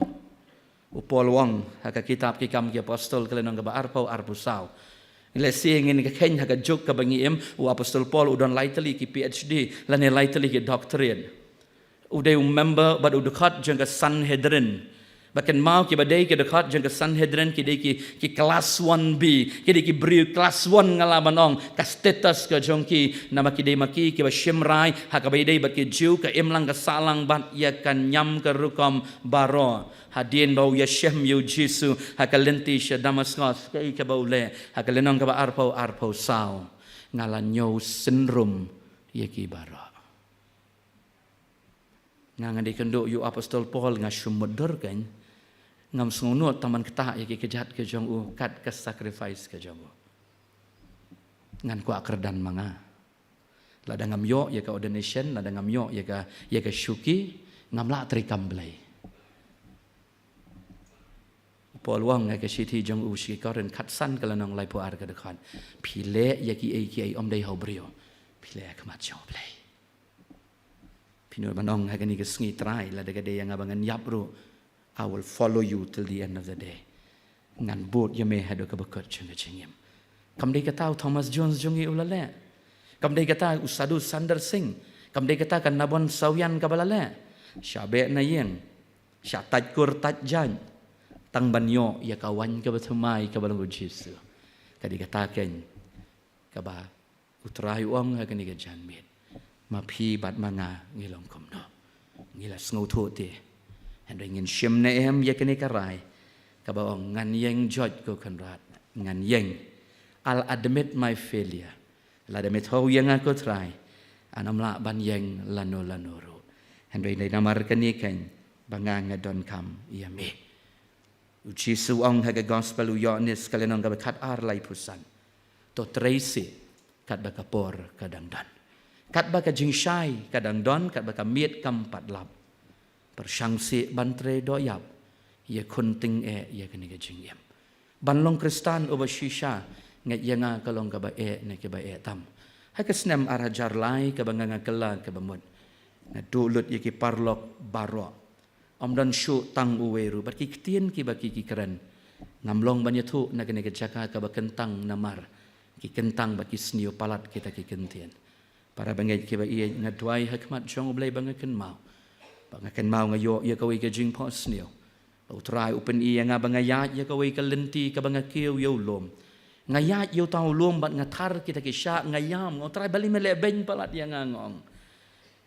U Paul u ong ha ka kitab Ki Kam ki Apostol, ka lynnong kaba arphew, arphew saw. Lehse ngin ka kheiñ ha ka juk kaba ngi im, u Apostol Paul u don lai tylli ki P H D lane lai tylli ki doctorate. U dei u member bad u dkhot jong ka Sanhedrin. Ba kynmaw, kiba dei ki dkhot jong ka Sanhedrin ki dei ki, ki klas one B, ki dei ki briew klas one, nga lah ban ong, ka status ka jong ki, namar ki dei ma ki kiba shim rai ha kaba ïadei bad ki Jiw, ka imlang ka sahlang bad ïa ka niam ka rukom baroh. Hadien ba u ïashem ïa u Jisu ha ka lynti sha Damaskos, kaei kaba u leh? Ha ka lynnong kaba arphew, arphew saw: Nga la ñiew synrum ïa ki baroh. Nga, nga dei kynduh ïa u apostol Paul, nga shu mutdur kein. Ngam sngewnud tang ban ktah ïa ki kjat ka jong u kat ka sacrifice ka jong u. Ngan kwah kyrdan ma nga. Lada ngam ïoh ïa ka ordination, lada ngam ïoh ïa ka, ïa ka shuki, ngam lah treikam Blei. Paul u ong ha ka shithi jong u sha ki Korinth khatsan, ka lynnong laiphew ar, ka dkhot: Phi leh ïa kiei kiei ym dei ha u briew, phi leh ha khmat jong u Blei. Phi nud ban ong ha kane ka sngi, Trai, lada ka dei ïa nga ba ngan ïap ruh, I will follow you till the end of the day. Ngan bud ïa me haduh kaba kut jong ka jingim. Kam dei kata u Thomas Jones jong ngi u la leh. Kam dei kata u Sadhu Sundar Singh. Kam dei kata ka Nabon Sawian kaba la leh. Sha beh na ïing, sha tait kur tait jaiñ, tang ban ïoh ïa ka waiñ kaba thymmai kaba long u Jisu. Ka dei kata kein kaba U Trai u ong ha kane ka janmiet, ma phi bad ma nga ngi long kumno? Ngi la sngewthuh te. Hynrei ngin shim ne em ïa kane ka rai kaba ong, ngan ïeng, George, ko Conrad, ngan ïeng. I'll admit my failure. Lada me thaw ïa nga, ko Trai, ngan ym lah ban ïeng lano lano ruh. Hynrei dei namar kane kein ba nga nga donkam ïa me. U Jisu u ong ha ka Gospel u Ïoannis, ka lynnong kaba khatar, laiphew san: To trei sih katba ka por ka dang don. Katba ka jingshai ka dang don, katba ka miet kam pat lap, pyrshang sih ban trei doh ïap, ïakhun tyngeh ïa kane ka jingim. Ban long Khristan uba shisha, ngeit ïa nga, ka long kaba eh na kiba eh tam. Ha ka snem ar hajar lai, kaba nga nga kylla kaba mut, nga duh lut ïa ki paralok baroh. Ym don shuh tang uwei ruh, bad ki ktien kiba ki, ki kren, ngam long ban ïathuh na kane ka jaka kaba kyntang namar ki kyntang bad ki sniew palat kita ki kyntien. Para bangeit kiba ïeit, nga duwai ha khmat jong U Blei ba nga kynmaw, ba nga kynmaw, nga ïoh ïa kawei ka jingphohsniew. Ba U Trai u pyni ïa nga ba nga ïaid ïa kawei ka lynti kaba nga kiew ïa u lum. Nga ïaid ïa uta u lum bad nga thar kita ki shah, nga ïam, nga ong, Trai, balei me leh beiñ palat ïa nga, nga ong.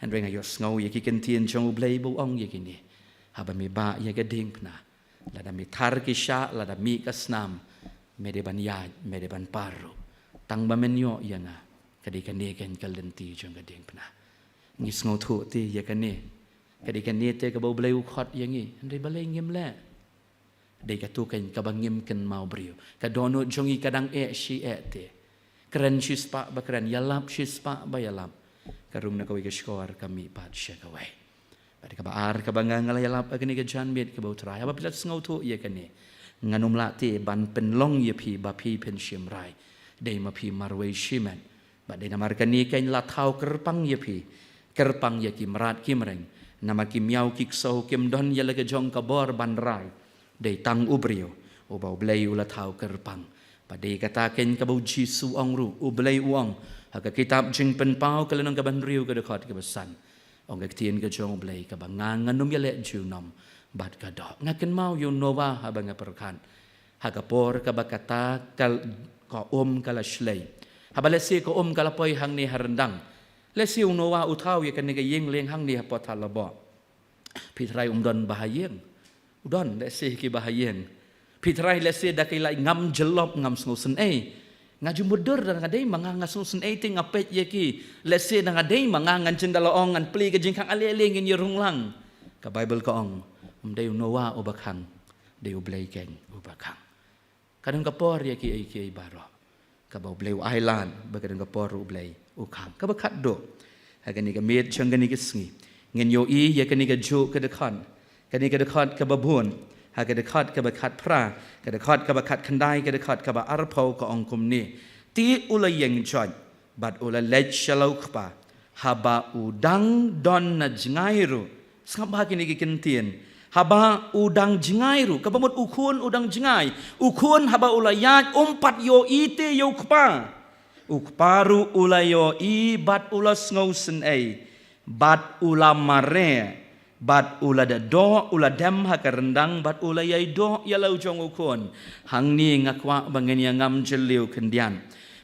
Hynrei nga ïohsngew ïa ki kyntien jong U Blei ba u ong ïa kine: Haba me bah ïa ka diengphna, lada me thar ki shah, lada mih ka snam, me dei ban ïaid, me dei ban par ruh. Tang ba men ïoh ïa nga, ka dei kane kein ka lynti jong ka diengphna. Ngi sngewthuh te ïa kane. Ka dei kane te kaba U Blei u khot ïa ngi. Hynrei balei ngim leh? Dei katu kein kaba ngim kynmaw briew. Ka dohnud jong ngi ka dang eh shi eh te. Kren shi spah ba kren, ïalap shi spah ba ïalap. Ka rung na kawei ka shkor, ka mih pat sha kawei. Bad kaba ar kaba nga nga la ïalap ha kane ka janmiet, kaba, U Trai, haba phi la sngewthuh ïa kane, ngan ym lah te ban pynlong ïa phi ba phi phin shim rai. Dei ma phi marwei shimet. Bad dei namar kane kein la thaw kyrpang ïa phi, kyrpang ïa ki mrad ki mreng. Namar ki miaw ki ksew kim don ïa la ka jong ka bor ban rai. Dei tang u briew uba U Blei u la thaw kyrpang. Bad dei kata kein kaba U Jisu u ong ruh, U Blei u ong ha ka kitab Jingpynpaw, ka lynnong kaba hynriew, ka dkhot kaba san. Ong ka ktien ka jong U Blei, kaba nga ngan ym ïaleh junom bad ka doh. Nga kynmaw ïa u Noah haba nga pyrkhat. Ha ka por kaba kata ka, ka um ka la shlei. Haba lehse ka um ka la poi hangne ha ryndang, lehse u Noah u thaw ïa kane ka ïing lieng hangne hapoh thad laboh. Phi trai um don ba ha ïing? U don lehse ki ba ha ïing. Phi trai lehse da ki la ong, ngam jyllop, ngam sngewsynei. Nga ju mutdur, da nga dei ma nga nga sngewsynei te nga peit ïa ki. Lehse da nga dei ma nga ngan jin da la ong, ngan plie ka jingkhang, ale ale ngin ïa rung lang. Ka Baibl ka ong, ym dei u Noah uba khang, dei U Blei kein uba khang. Ka don ka por ïa kiei kiei baroh kaba U Blei u ailad, bad ka don ka por U Blei u khang. Kaba khatduh, ha kane ka miet jong kane ka sngi, ngin ïohi ïa kane kajuh ka dkhot, kane ka dkhot kaba bun, ha ka dkhot kaba khatphra, ka dkhot kaba khatkhyndai, ka dkhot kaba arphew, ka ong kumne: Te u la ïeng joit bad u la leit sha la u kpa, haba u dang don na jngai ruh. Sngap bha kine ki kyntien. Haba u dang jngai ruh, kaba mut u khun u dang jngai. U khun haba u la ïaid um pat ïohi te ïa u kpa. U kpa ruh u la ïohi bad u la sngewsynei. Bad u la mareh, bad u la da doh, u la dem ha ka ryndang, bad u la ïai doh ïa la u jong u khun. Hangne nga kwah ba ngin ïa ngam jylliew khyndiat.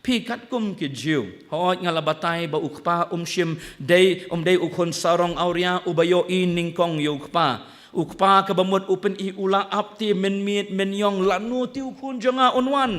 Phi katkum ki Jiw, hooid nga la batai ba u kpa um shym dei, um dei u khun sarong awria uba ïohi nyngkong ïa u kpa. U kpa kaba mut u pyni u la ap te mynmiet mynïong, lano te u khun jong nga un wan.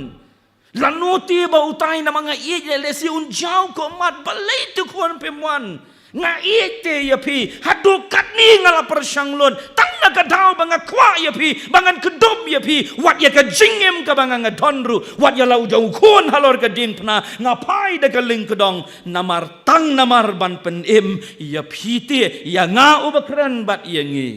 Lano te ba utai namar nga ïeit leh lehse un jaw khmat, balei te u khun phim wan. Nga ïeit te ïa phi, haduh katne nga la pyrshang lut, tang na ka daw ba nga kwah ïa phi, ba ngan kdup ïa phi, wat ïa ka jingim kaba nga nga don ruh, wat ïa la u jong u khun halor ka diengphna, nga phai da ka lyngkdong, namar tang namar ban pynim ïa phi te, ïa nga uba kren bad ïa ngi.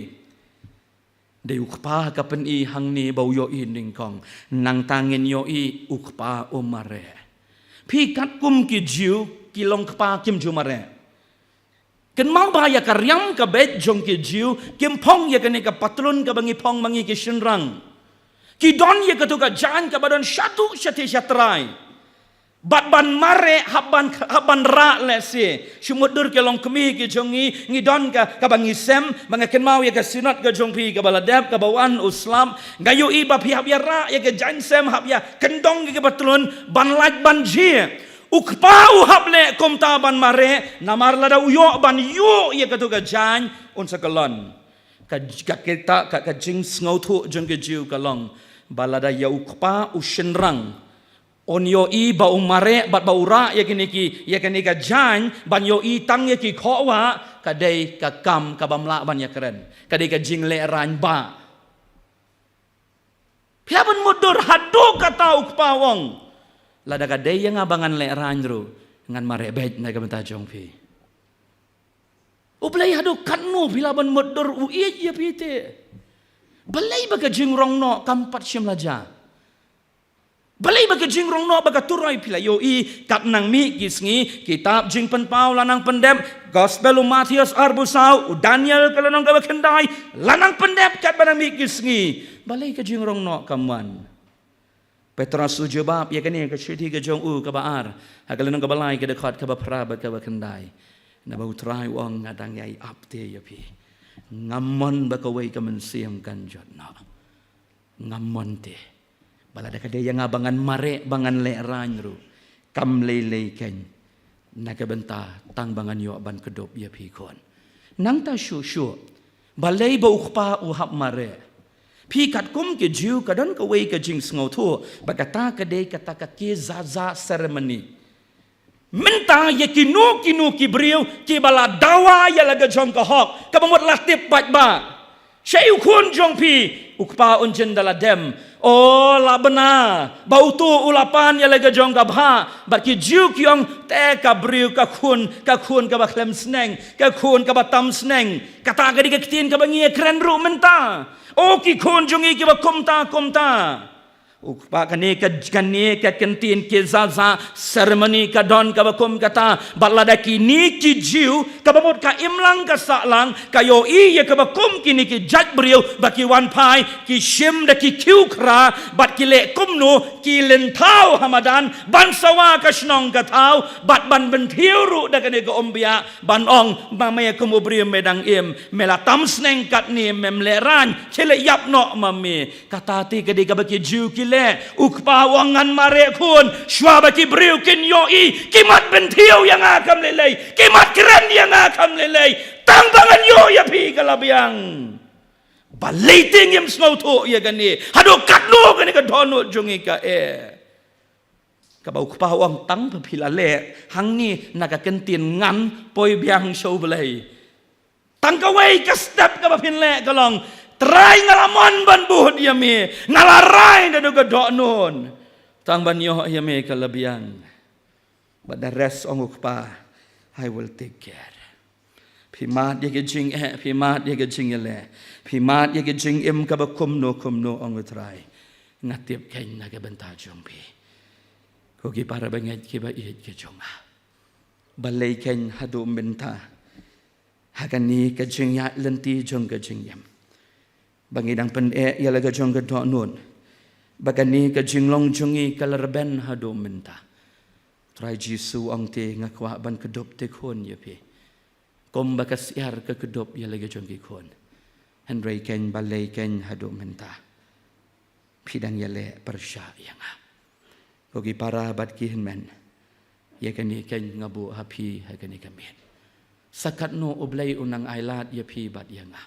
Dei u kpa ka pyni hangne ba u ïohi nyngkong. Nangta ngin ïohi u kpa u mareh. Phi katkum ki Jiw ki long kpa kim ju mareh. Kynmaw ba ïa ka riam ka beit jong ki Jiw kim phong ïa kane ka patlun kaba ngi phong ma ngi ki shynrang. Ki don ïa katu ka jaiñ kaba don shaduh shathie shatrai. Bad ban mareh hap ban, hap ban rah lehse. Shu mutdur ki longkmie ki jong ngi, ngi don ka, kaba ngi sem, ba nga kynmaw ïa ka Synod ka jong phi kaba la dep, kaba wan u slap. Nga ïohi ba phi hap ïa rah ïa ka jaiñ sem, hap ïa kyndong ïa ka patlun, ban lait ban jhieh. U kpa u hap leh kumta ban mareh, namar lada u ïoh ban ïuh ïa katu ka jaiñ, un sa kyllon. Ka, ka kita, ka, ka jingsngewthuh jong ki Jiw ka long ba lada ïa u kpa u shynrang un ïohi ba u mareh bad ba u rah ïa kine ki, ïa kane ka jaiñ, ban ïohi tang ïa ki khohwah, ka dei ka kam kabym lah ban ïakren. Ka dei ka jinglehrain bah. Phi lah ban mutdur haduh katta u kpa u ong, lada ka dei ïa nga ba ngan lehrain ruh, ngan mareh beit na ka bynta jong phi. U Blei haduh katno phi lah ban mutdur u ïeit ïa phi te. Balei ba ka jingrong noh kam pat shym la jia. Balei ba ka jingrong noh ba ka turoi phi la ïohi, katba nang mih ki sngi, kitab Jingpynpaw la nang pyndep, Gospel u Mathaios arphew saw, u Daniel ka lynnong kaba khyndai, la nang pyndep katba nang mih ki sngi. Balei ka jingrong noh kam wan. Petros u jubab ïa kane ka shithi ka jong u kaba ar, ha ka lynnong kaba lai ka dkhot kaba phra bad kaba khyndai. Naba u Trai u ong nga dang ïai ap te ïa phi. Ngam mon ba kawei ka mynsiem kan jot noh. Ngam mon te. Ba lada ka dei ïa nga ba ngan mareh, ba ngan lehrain ruh. Kam lei lei keiñ. Na ka bynta tang ba ngan ïoh ban kdup ïa phi khun. Nangta shuh shuh. Balei ba u kpa u hap mareh. Phi katkum ki Jiw ka don kawei ka jingsngewthuh. Ba kata ka dei kata ka Kezaza ceremony. Mynta ïa kino kino ki briew kiba la dawa ïa la ka jong ka hok, kaba mut la tip paidbah. Shaei u khun jong phi, u kpa un jin da la dem. O la bna, ba uto u la pan ïa la ka jong ka bhah, bad ki Jiw ki ong te ka briew ka khun, ka khun kaba khlem sneng, ka khun kaba tam sneng. Kata ka dei ka ktien kaba ngi ïakren ruh mynta. O ki khun jong ngi kiba kumta kumta. U kpa kane ka, kane ka ktien Kezaza ceremony ka don kaba kum kata, bad lada kine ki Jiw, kaba mut ka imlang ka sahlang, ka ïohi ïa kaba kum kine ki jait briew, ba ki wan phai, ki shim da ki khiew khra, bad ki leh kumno, ki lynthaw ha madan, ban sawa ka shnong ka thaw, bad ban bynthiew ruh da kane ka umbiah, ban ong, ma me kum u briew me dang im, me la tam sneng katne mem lehrain, khie leit ïap noh ma me. Kata te ka dei kaba ki Jiw ki leh. U kpa u ong ngan mareh khun. Shuwa ba ki briew kin ïohi. Ki mat bynthiew ïa nga kam lei lei. Ki mat kren ïa nga kam lei lei. Tang ba ngan ïoh ïa phi ka la biang. Balei te ngim sngewthuh ïa kane. Haduh katno kane ka dohnud jong ngi ka eh. Kaba u kpa u ong tang ba phi la leh. Hangne na ka ktien ngan poi biang sha u Blei. Tang kawei ka step kaba phin leh ka long, Trai nga la mon ban bud ïa me, nga la rai naduh ka dohnud. Tang ban ïoh ïa me ka la biang. But the rest ong u kpa, I will take care. Phi mad ïa ka jingeh, phi mad ïa ka jingïaleh. Phi mad ïa ka jingim kaba kumno kumno ong u Trai. Nga tip keiñ na ka bynta jong phi. Ko ki para bangeit kiba ïeit ki jong nga. Balei keiñ haduh mynta. Ha kane ka jingïaid lynti jong ka jingim. Ba ngi dang pyneh ïa la ka jong ka dohnud. Ba kane ka jinglong jong ngi ka la rben haduh mynta. Trai Jisu ong te nga kwah ban kdup te khun ïa phi. Kumba ka syiar ka kdup ïa la ka jong ki khun. Hynrei keiñ balei keiñ haduh mynta phi dang ïaleh pyrshah ïa nga? Ko ki para bad ki hynmen, ïa kane keiñ nga buh ha phi ha kane ka miet. Sa katno U Blei u nang ailad ïa phi bad ïa nga?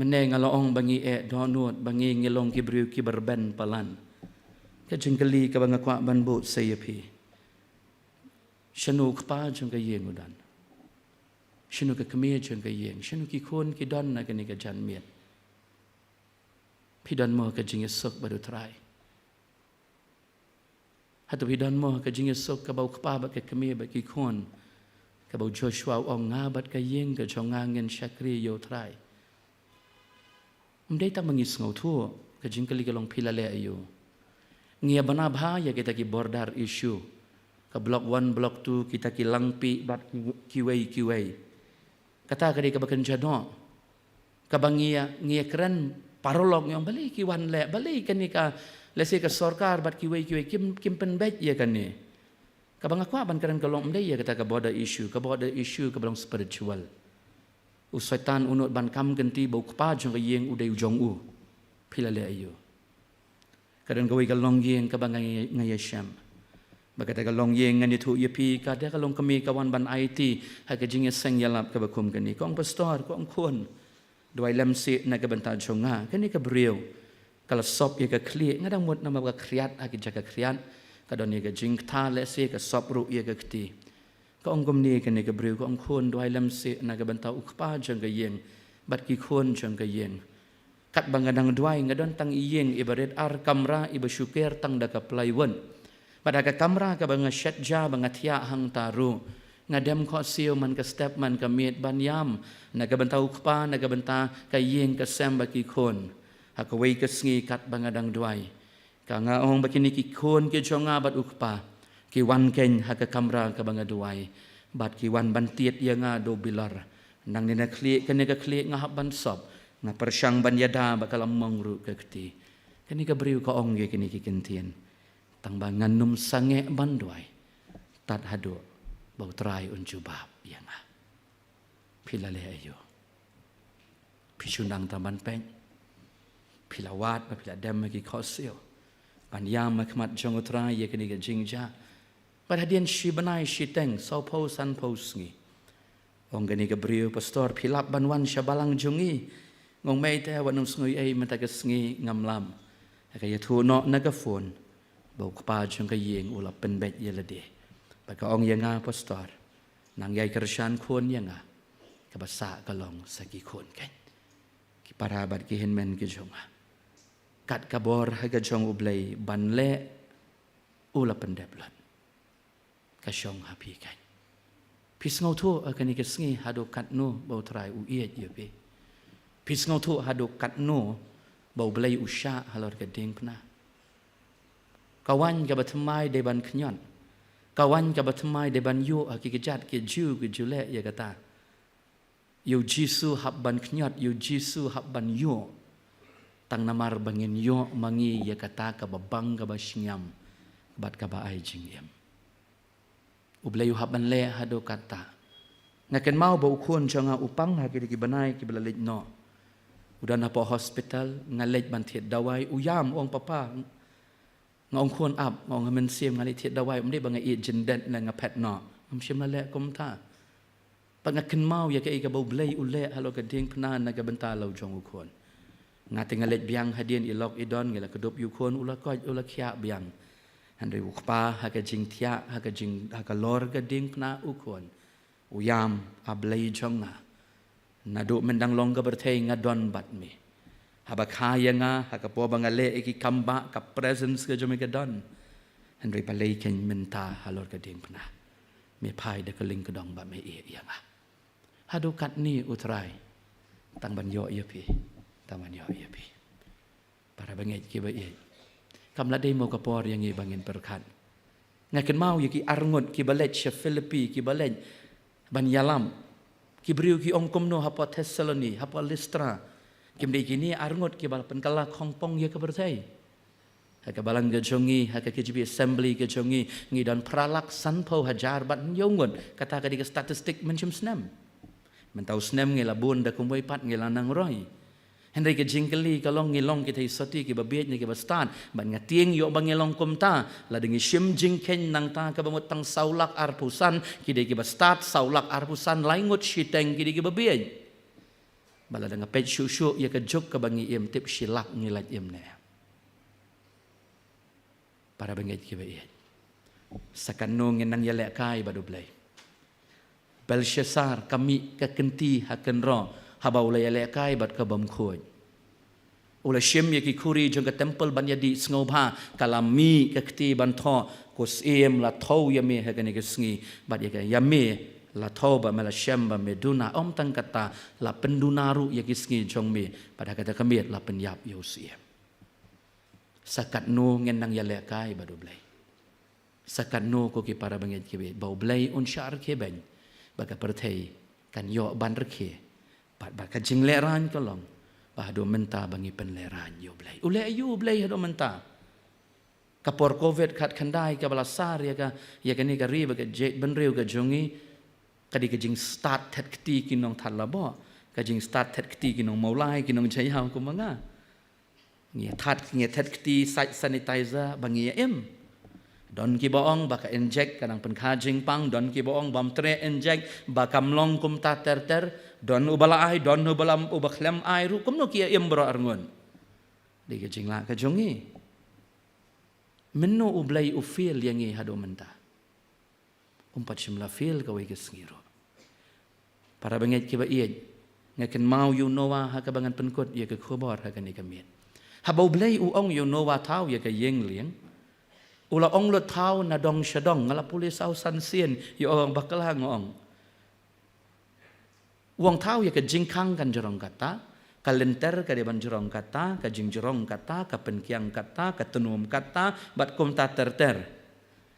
Mynne nga la ong ba ngi eh dohnud, ba ngi ngi long ki briew kiba rben palat. Ka jingkylli kaba nga kwah ban buh sa ïa phi, shano u kpa jong ka ïing u don? Shano ka kmie jong ka ïing? Shano ki khun ki don na kane ka janmiet? Phi don mo ka jingïasuk bad U Trai? Hato phi don mo ka jingïasuk kaba u kpa bad ka kmie bad ki khun, kaba u Joshua u ong, nga bad ka ïing ka jong nga ngin shakri ïa U Trai? Ym dei tang ba ngi sngewthuh, ka jingkylli ka long phi la leh aïu. Ngi ïa bna bha ïa kita ki border issue, ka block one, block two, kita ki Langpih bad ki, kiwei kiwei. Kata ka dei kaba kynja noh. Kaba ngi ïa, ngi ïa kren paralok ngi ong balei ki wan leh, balei kane ka, lehse ka sorkar bad kiwei kiwei kim, kim pynbeit ïa kane. Kaba nga kwah ban kren ka long ym dei ïa kata ka border issue, ka border issue kaba long spiritual. U Soitan u nud ban kam kynti ba u kpa jong ka ïing u dei u jong u. Phi la leh aïu. Ka don kawei ka longïing kaba nga, nga ïashem. Ba kata ka longïing ngan ïathuh ïa phi, ka dei ka longkmie ka wan ban aiti ha ka jingïaseng ïalap kaba kum kane. Ka ong, pastor, ka ong khun, duwai lem seh na ka bynta jong nga. Kane ka briew ka la sop ïa ka khlieh, nga dang mut namar ka khriat ha ka jaka khriat. Ka don ïa ka jingkta lehse, ka sop ruh ïa ka kti. Ka ong kumne kane ka briew, ka ong khun, duwai lem seh na ka bynta u kpa jong ka ïing bad ki khun jong ka ïing. Katba nga dang duwai nga don tang i ïing iba rit ar kamra iba shu ker tang da ka plywood. Bad ha ka kamra kaba nga shet ja ba nga thiah hangta ruh, nga dem khohsiew man ka step man ka miet ban ïam na ka bynta u kpa, na ka bynta ka ïing ka sem bad ki khun. Ha kawei ka sngi katba nga dang duwai, ka nga ong ba kine ki khun ki jong nga bad u kpa ki wan keiñ ha ka kamra kaba nga duwai, bad ki wan ban tied ïa nga da u bilor. Nangne na khlieh, kane ka khlieh nga hap ban sop, nga pyrshang ban ïada ba ka la mong ruh ka kti. Kane ka briew ka ong ïa kine ki kyntien, tang ba ngan ym sangeh ban duwai tad haduh ba U Trai un jubab ïa nga. Phi la leh aïu. Phi shu nang tang ban peit. Phi la wad ba phi la dem ha ki khohsiew ban ïam ha khmat jong U Trai ïa kane ka jingjia. Bad hadien shi bnai shiteng, sawphew sanphew sngi, ong kane ka briew, pastor, phi lap ban wan sha balang jong ngi? Nga ong mei te, wat nym sngew ei mynta ka sngi ngam lap. Ha ka ïathuh noh na ka phone ba u kpa jong ka ïing u la pynbeit ïa lade. Bad ka ong ïa nga, pastor, nang ïai kyrshan khun ïa nga, kaba sah ka long sa ki khun keiñ. Ki para bad ki hynmen ki jong nga, kat ka bor ha ka jong U Blei ban leh, u la pyndep lut. Ka shong ha phi keiñ. Phi sngewthuh ha kane ka sngi haduh katno ba U Trai u ïeit ïa phi? Phi sngewthuh haduh katno ba U Blei u shah halor ka diengphna? Ka waiñ kaba thymmai dei ban khñiot. Ka waiñ kaba thymmai dei ban ïuh ha ki kjat, ki ju, ki ju leh ïa kata. Ïa U Jisu hap ban khñiot, ïa U Jisu hap ban ïuh. Tang namar ba ngin ïuh ma ngi ïa kata kaba bang, kaba shngiam bad kaba ai jingim. U Blei u hap ban leh haduh katta. Nga kynmaw ba u khun jong nga u pang ha kine ki bnai kiba la leit noh. U don hapoh hospital, nga leit ban thied dawai, u ïam, u ong, papa, nga ong khun ap, nga ong ha mynsiem nga leit thied dawai, ym dei ba nga ïeit jyndet ne nga phet noh. Ngam shym la leh kumta. Bad nga kynmaw ïa kaei kaba U Blei u leh halor ka diengphna na ka bynta la u jong u khun. Nga te nga leit biang hadien i lok i don, ngi la kdup ïa u khun, u la koit, u la khiah biang. Hynrei u kpa ha ka jingthiah, ha ka jing, ha ka lor ka diengphna u khun, u ïam, A Blei jong nga, naduh myndang long ka pyrthei nga don bad me. Haba kha ïa nga ha ka por ba nga leh ïa ki kam bah, ka presence ka jong me ka don. Hynrei balei keiñ mynta halor ka diengphna me phai da ka lyngkdong ba me ïeh ïa nga? Haduh katne U Trai tang ban ïoh ïa phi, tang ban ïoh ïa phi. Para bangeit kiba ïeit, kam la dei mo ka por ïa ngi ba ngin pyrkhat. Nga kynmaw ïa ki arngut kiba leit sha Philippi, kiba leit ban ïalam. Ki briew ki ong kumno hapoh Thessaloni, hapoh Listra? Kim dei kine arngut kiba la pynkylla khongpong ïa ka pyrthei? Ha ka balang ka jong ngi, ha ka K J B assembly ka jong ngi, ngi don phra lak sanphew hajar bad hynñiew ngut. Kata ka dei ka statistic mynshem snem. Mynta u snem ngi la bun da kumwei pat ngi la nang roi. Hynrei ka jingkylli ka long, ngi long ki thei sati kiba bieit ne kiba stad? Bad nga tieng ïoh ba ngi long kumta, lada ngi shim jingkheiñ nangta kaba mut tang saw lak arphew san ki dei kiba stad, saw lak arphew san lai ngut shiteng ki dei kiba bieit. Bad lada nga peit shuh shuh ïa ka juk kaba ngi im, tip shi lak ngi lah im ne. Para bangeit kiba ïeit, sa katno ngin nang ïalehkai bad U Blei? Belshassar ka mih ka kynti ha kynroh haba u la ïalehkai bad ka bymkhuid. U la shim ïa ki khuri jong ka temple ban ïadih sngewbha, ka la mih ka kti ban thoh, ko Syiem, la thew ïa me ha kane ka sngi. Bad ïa ka ïa me la thew ba me la shem ba me duna. Ym tang kata, la pynduna ruh ïa ki sngi jong me. Bad ha kata ka miet la pynïap ïa u Syiem. Sa katno ngin nang ïalehkai bad U Blei? Sa katno, ko ki para bangeit kiba ïeit, ba U Blei un shah rkhie beiñ ba ka pyrthei kan ïoh ban rkhie? Bad ba ka jinglehrain ka long ba haduh mynta ba ngi pynlehrain ïa U Blei. U leh aïu U Blei haduh mynta? Ka por covid khatkhyndai kaba la sar ïa ka, ïa kane ka ri bad ka jaitbynriew ka jong ngi, ka dei ka jingstad thet kti ki nongthaw laboh, ka jingstad thet kti ki nongmawlai, ki nongjaïaw kumba nga. Ngi ïa that, ngi ïa that kti sait sanitizer ba ngi ïa im. Don kiba ong ba ka injek ka nang pynkha jingpang, don kiba ong bym treh injek ba kam long kumta ter ter, don uba la ai, don uba la, uba khlem ai ruh, kumno ki ïa im baroh arngut? Dei ka jinglah ka jong ngi. Mynno U Blei u fail ïa ngi haduh mynta? Um pat shym la fail kawei ka sngi ruh. Para bangeit kiba ïeit, nga kynmaw ïa u Noah ha kaba ngan pynkut ïa ka khubor ha kane ka miet. Haba U Blei u ong ïa u Noah thaw ïa ka ïing lieng, u la ong lut thaw na dong sha dong, nga la pule saw san sien, ïa ong bakla nga ong. U ong thaw ïa ka jingkhang kan jrong kata, ka lynter ka dei ban jrong kata, ka jingjrong kata, ka pynkiang kata, ka tnum kata, bad kumta ter ter.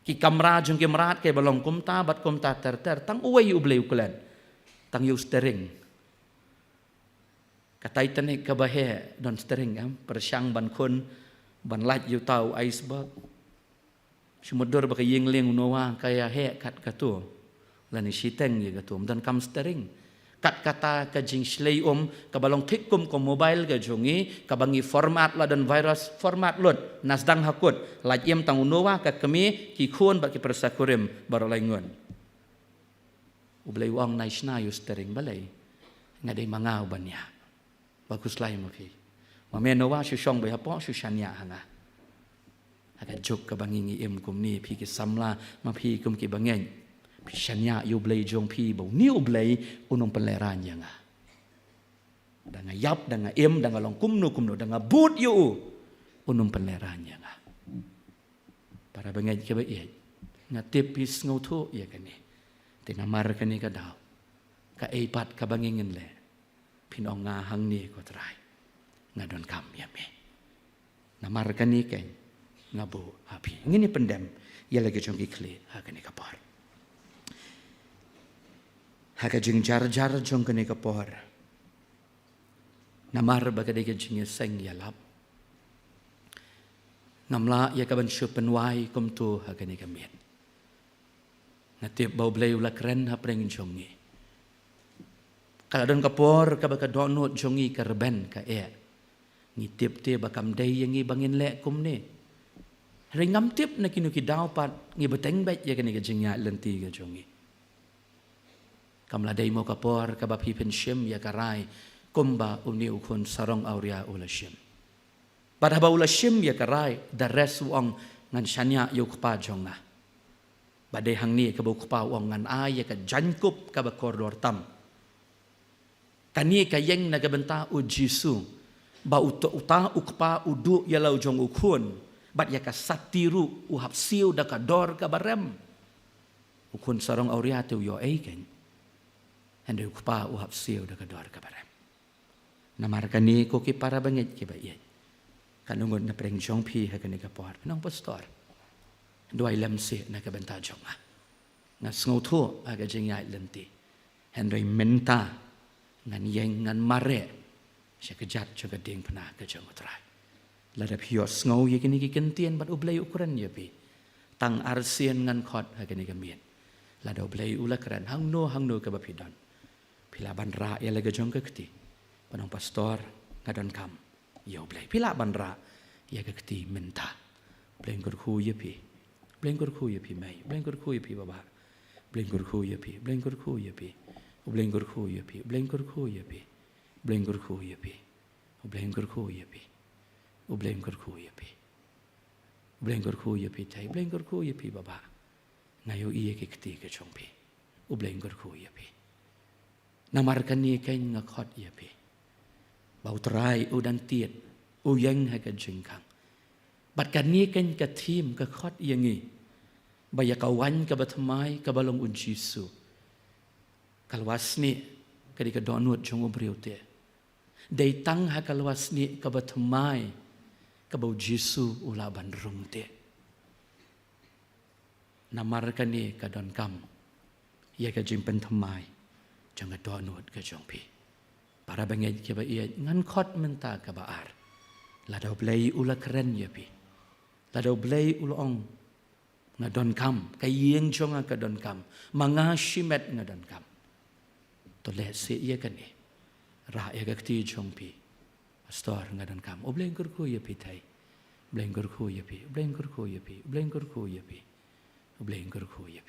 Ki kamra jong ki mrad kiba long kumta bad kumta ter ter. Tang uwei U Blei u klet. Tang ïa u steering. Ka Titanic kaba heh don steering, em, pyrshang ban khun, ban lait ïa uta u iceberg. Shu mutdur ba ka ïing lieng u Noah ka ïa heh kat katu, lane shiteng ïa katu, ym don kam steering. Kat kata ka jingshlei um kaba long thik kum ka mobile ka jong ngi, kaba ngi format la don virus, format lut, na sdang ha kut, lait im tang u Noah, ka kmie, ki khun bad ki pyrsa kurim baroh laingut. U Blei u ong nai shna ïa u steering. Balei? Nga dei ma nga u ban ïa. Ba khuslai ma phi. Ma me Noah shu shong beit hapoh, shu shaniah ha nga. Ha ka juk kaba ngi ngi im kumne, phi ki samla, ma phi kum ki bangeit, phi shaniah ïa U Blei jong phi ba une U Blei un ym pynlehrain ïa nga. Da nga ïap, da nga im, da nga long kumno kumno, da nga bud ïa u, un ym pynlehrain ïa nga. Para bangeit kiba ïeit, nga tip phi sngewthuh ïa kane. Te namar kane ka daw, kaei pat kaba ngi ngin leh, phin ong nga hangne ko Trai, nga donkam ïa me. Namar kane keiñ nga buh ha phi. Ngin ïa pyndem ïa la ki jong ki khlieh ha kane ka por. Ha ka jingjar jar jong kane ka por, namar ba ka dei ka jingïaseng ïalap, ngam lah ïa ka ban shu pynwai kumto ha kane ka miet. Nga tip ba U Blei u la kren ha pdeng jong ngi. Ka la don ka por kaba ka dohnud jong ngi ka rben ka eh. Ngi tip te ba kam dei ïa ngi ba ngin leh kumne. Hynrei ngam tip na kino ki daw pat ngi bteng beit ïa kane ka jingïaid lynti ka jong ngi. Kam la dei mo ka por kaba phi pynshim ïa ka rai kumba une u khun sarong awria u la shim? Bad haba u la shim ïa ka rai, the rest u ong, ngan shaniah ïa u kpa jong nga. Bad dei hangne kaba u kpa u ong, ngan ai ïa ka jaiñkup kaba kordor tam. Kane ka ïeng na ka bynta U Jisu, ba uta, uta u kpa u duh ïa la u jong u khun, bad ïa ka sati ruh u hap siew da ka dor kaba rem. U khun sarong awria te u ïoh ei keiñ, hynrei u kpa u hap siew da ka dor kaba rem. Namar kane ko ki para bangeit kiba ïeit, kan ong ngut na pdeng jong phi ha kane ka por, phin ong, Pastor, duwai lem seh na ka bynta jong nga. Nga sngewthuh ha ka jingïaid lynti. Hynrei mynta ngan ïeng, ngan mareh sha ka kjat jong ka diengphna ka jong U Trai. Lada phi ïohsngew ïa kine ki kyntien bad U Blei u kren ïa phi, tang arsien ngan khot ha kane ka miet. Lada U Blei u la kren, hangno hangno kaba phi don, Phi lah ban rah ïa la ka jong ka kti. Ban ong, Pastor, nga donkam ïa U Blei. Phi lah ban rah ïa ka kti mynta. U Blei un kyrkhu ïa phi. U Blei un kyrkhu ïa phi, mei. U Blei un kyrkhu ïa phi, baba. U Blei un kyrkhu ïa phi. U Blei un kyrkhu ïa phi. U Blei un kyrkhu ïa phi. U Blei un kyrkhu ïa phi. U Blei un kyrkhu ïa phi. U Blei un kyrkhu ïa phi. U Blei un kyrkhu ïa phi. U Blei un kyrkhu ïa phi, Trai. U Blei un kyrkhu ïa phi, baba. Nga ïohi ïa ki kti ka jong phi. U Blei un kyrkhu ïa phi. Namar kane keiñ nga khot ïa phi. Ba U Trai u dang tied, u ïeng ha ka jingkhang. Bad kane keiñ ka theme ka khot ïa ngi. Ba ïa ka waiñ kaba thymmai kaba long U Jisu. Ka lwar snieh ka dei ka dohnud jong u briew te. Dei tang ha ka lwar snieh kaba thymmai kaba U Jisu u lah ban rung te. Namar kane ka donkam ïa ka jingpynthymmai jong ka dohnud ka jong phi. Para bangeit kiba ïeit, ngan khot mynta kaba ar. Lada U Blei u la kren ïa phi, lada U Blei u la ong, nga donkam, ka ïing jong nga ka donkam, ma nga shimet nga donkam. To leh seh ïa kane. Rah ïa ka kti jong phi. Pastor, nga donkam. U Blei un kyrkhu ïa phi, Trai. U Blei un kyrkhu ïa phi. U Blei un kyrkhu ïa phi. U Blei un kyrkhu ïa phi. U Blei un kyrkhu ïa phi.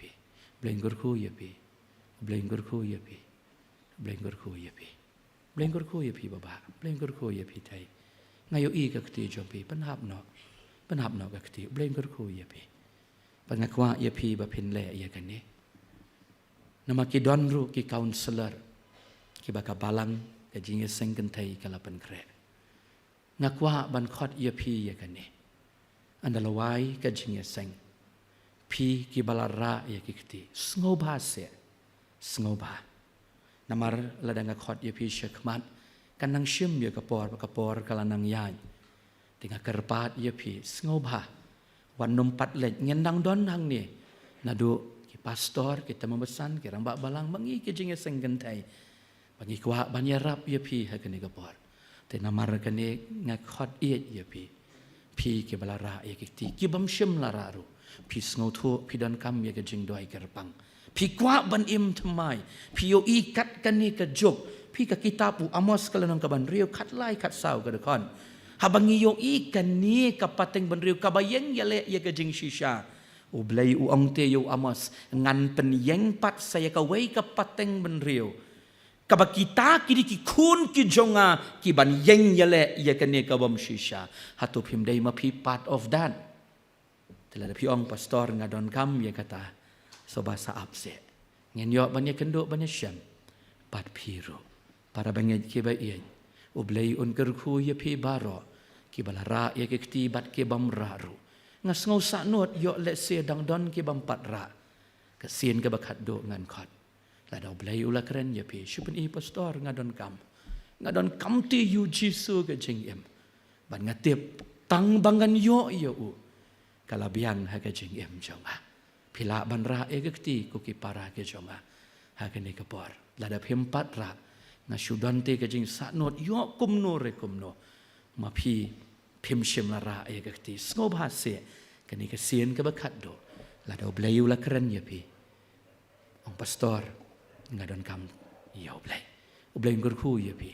U Blei un kyrkhu ïa phi. U Blei un kyrkhu ïa phi. U Blei un kyrkhu ïa phi. U Blei un kyrkhu ïa phi, baba. U Blei un kyrkhu ïa phi, Trai. Nga ïohi ka kti jong phi. Pynhap noh. Pynhap noh ka kti. U Blei un kyrkhu ïa phi. Bad nga kwah ïa phi ba phin leh ïa kane. Namar ki don ruh ki counsellor kiba ka balang ka jingïaseng kynthei ka la pynkhreh. Nga kwah ban khot ïa phi ïa kane. Ynda la wai ka jingïaseng, phi kiba la rah ïa ki kti, sngewbha seh. Sngewbha. Namar lada nga khot ïa phi sha khmat, kan nang shim ïa ka por, ka por ka la nang ïaid. Te nga kyrpad ïa phi, sngewbha. Wat nym pat leit, ngin nang don hangne. Naduh ki pastor, ki tymmen basan, ki rangbah balang, ma ngi ki jingïaseng kynthei. Ba ngi kwah ban ïarap ïa phi ha kane ka por. Te namar kane nga khot ïa phi. Phi kiba la rah ïa ki kti, kibym shym la rah ruh. Phi sngewthuh, phi donkam ïa ka jingduwai kyrpang. Phi kwah ban im thymmai. Phi ïohi kat kane ka juk. Phi, ka kitab u Amos ka lynnong kaba hynriew, khatlai khatsaw ka dkhot. Haba ngi ïohi kane ka pateng bynriew kaba ïeng ïaleh ïa ka jingshisha, U Blei u ong te ïa u Amos, ngan pynïeng pat sa ïa kawei ka pateng bynriew. Kaba kita ki dei ki khun ki jong nga kiban ïeng ïaleh ïa kane kabym shisha. Hato phim dei ma phi part of that? Te lada phi ong, Pastor, nga donkam ïa kata, sngewbha sa ap seh. Ngin ïoh ban ïakynduh ban ïashem bad phi ruh. Para bangeit kiba ïeit, U Blei un kyrkhu ïa phi baroh, kiba la rah ïa ki kti bad kibym rah ruh. Nga sngew sahnut ïoh lehse dang don kibym pat rah. Ka sien kaba khatduh ngan khot. Lada U Blei u la kren ïa phi, shu pyni, Pastor, nga donkam. Nga donkam te ïa U Jisu ka jingim. Bad nga tip, tang ba ngan ïoh ïa u, ka la biang ha ka jingim jong nga. Phi lah ban rah ïa ka kti, ko ki para ki jong nga, ha kane ka por. Lada phim pat rah, nga shu don te ka jingsahnut ïoh kumno re kumno. Ma phi, phim shym la rah ïa ka kti. Sngewbha seh, kane ka sien kaba khatduh, lada U Blei u la kren ïa phi, ong, Pastor, nga donkam ïa U Blei. U Blei un kyrkhu ïa phi.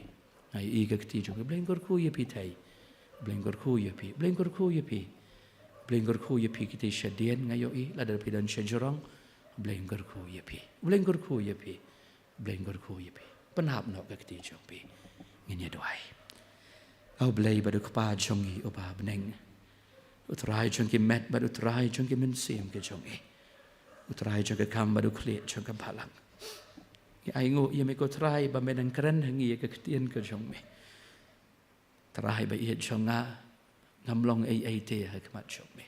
Nga ïohi ka kti jong, U Blei un kyrkhu ïa phi, Trai. U Blei un kyrkhu ïa phi. U Blei un kyrkhu ïa phi. U Blei un kyrkhu ïa phi, kita shadien nga ïohi, lada phi don shajrong. U Blei un kyrkhu ïa phi. U Blei un kyrkhu ïa phi. U Blei un kyrkhu ïa phi. Pynhap noh ka kti jong phi. Ngin ïa duwai. A U Blei bad U Kpa jong ngi uba ha bneng, U Trai jong ki met bad U Trai jong ki mynsiem ki jong ngi, U Trai jong ka kam bad U Khlieh jong ka balang. Ngi ainguh ïa me ko Trai ba me dang kren ha ngi ïa ka ktien ka jong me. Trai ba ïeit jong nga, ngam long ei ei te ha khmat jong me.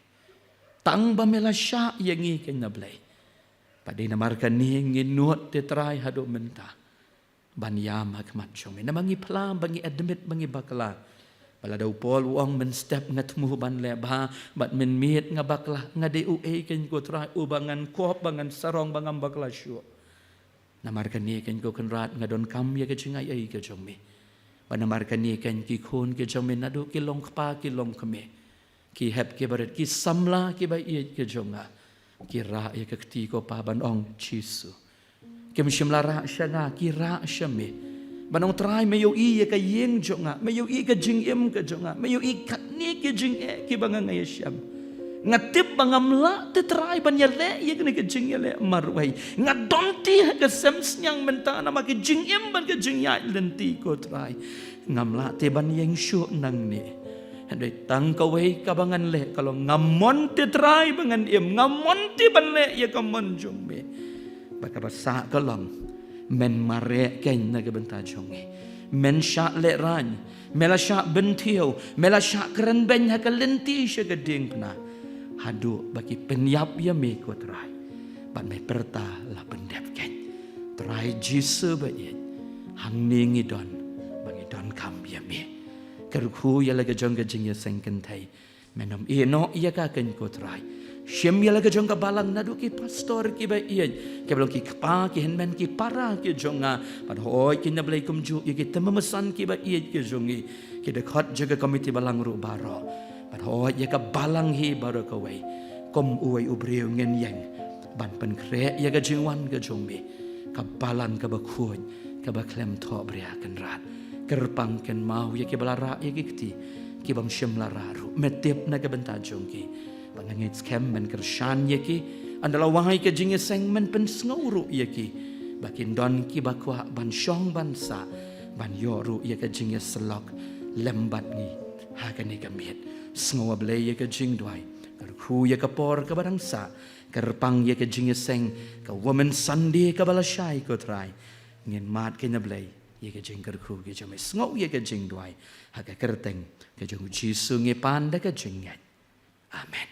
Tang ba me la shah ïa ngi, keiñ na Blei. Bad dei namar kane ngi nud te Trai haduh mynta ban ïam ha khmat jong me. Namar ngi phla, ba ngi admit, ba ngi bakla. Ba lada u Paul u ong mynstep nga thmu ban leh bha, bad mynmiet nga bakla, nga dei uei keiñ ko Trai, uba ngan khop, ba ngan sarong, ba ngam bakla shuh. Namar kane keiñ ko Kynrad nga donkam ïa ka jingai ei ka jong me. Bad namar kane keiñ ki khun ki jong me naduh ki long kpa ki long kmie, ki hep ki barit, ki samla kiba ïeit ki jong nga, ki rah ïa ka kti ko Pa ban ong Jisu, Kim shym la rah sha nga, ki rah sha me. Ban ong Trai, me ïohi ïa ka ïing jong nga, me ïohi ka jingim ka jong nga, me ïohi katne ki jingeh kiba nga ïashem. Nga tip ba ngam lah te Trai ban ïaleh ïa kane ka jingïaleh marwei. Nga don te ha ka sem sniang mynta namar ka jingim bad ka jingïaid lynti ko Trai. Ngam lah te ban ïeng shuh nangne. Hynrei tang kawei kaba ngan leh ka long, ngam mon te Trai ba ngan im, ngam mon te ban leh ïa ka mon jong me. Bad kaba sah ka long, men mareh keiñ na ka bynta jong ngi. Men shah lehraiñ, me la shah bynthiew, me la shah kren beiñ ha ka lynti sha ka diengphna. Haduh ba ki pynïap ïa me ko Trai. Bad me pyrta la pyndep keiñ. Trai Jisu ba ïeit, hangne ngi don ba ngi donkam ïa me. Kyrkhu ïa la ka jong ka jingïaseng kynthei. Men ym ïeh noh ïa ka keiñ ko Trai. Shim ïa la ka jong ka balang naduh ki pastor kiba ïeit, kiba long ki kpa, ki hynmen, ki para ki jong nga. Bad hooid keiñ na Blei kumjuh ïa ki tymmen basan kiba ïeit ki jong ngi, ki dkhot jong ka komiti balang ruh baroh. Bad hooid ïa ka balang hi baroh kawei. Kum uwei u briew ngin ïeng ban pynkhreh ïa ka jingwan ka jong me, ka balang kaba khuid, kaba khlem thohbria Kynrad. Kyrpang kynmaw ïa kiba la rah ïa ki kti, kibym shym la rah ruh, me tip na ka bynta jong ki. Ba nga ngeit skhem men kyrshan ïa ki. Ynda la wai ka jingïaseng men pynsngew ruh ïa ki, ba kin don kiba kwah ban shong ban sah, ban ïoh ruh ïa ka jingïasyllok lem bad ngi ha kane ka miet. Sngew A Blei ïa ka jingduwai. Kyrkhu ïa ka por kaba dang sah. Kyrpang ïa ka jingïaseng, ka Women's Sunday kaba lashai ko Trai. Ngin mad keiñ na Blei ïa ka jingkyrkhu ka jong me. Sngew ïa ka jingduwai ha ka kyrteng ka jong u Jisu ngi pan da ka jingngeit. Amen.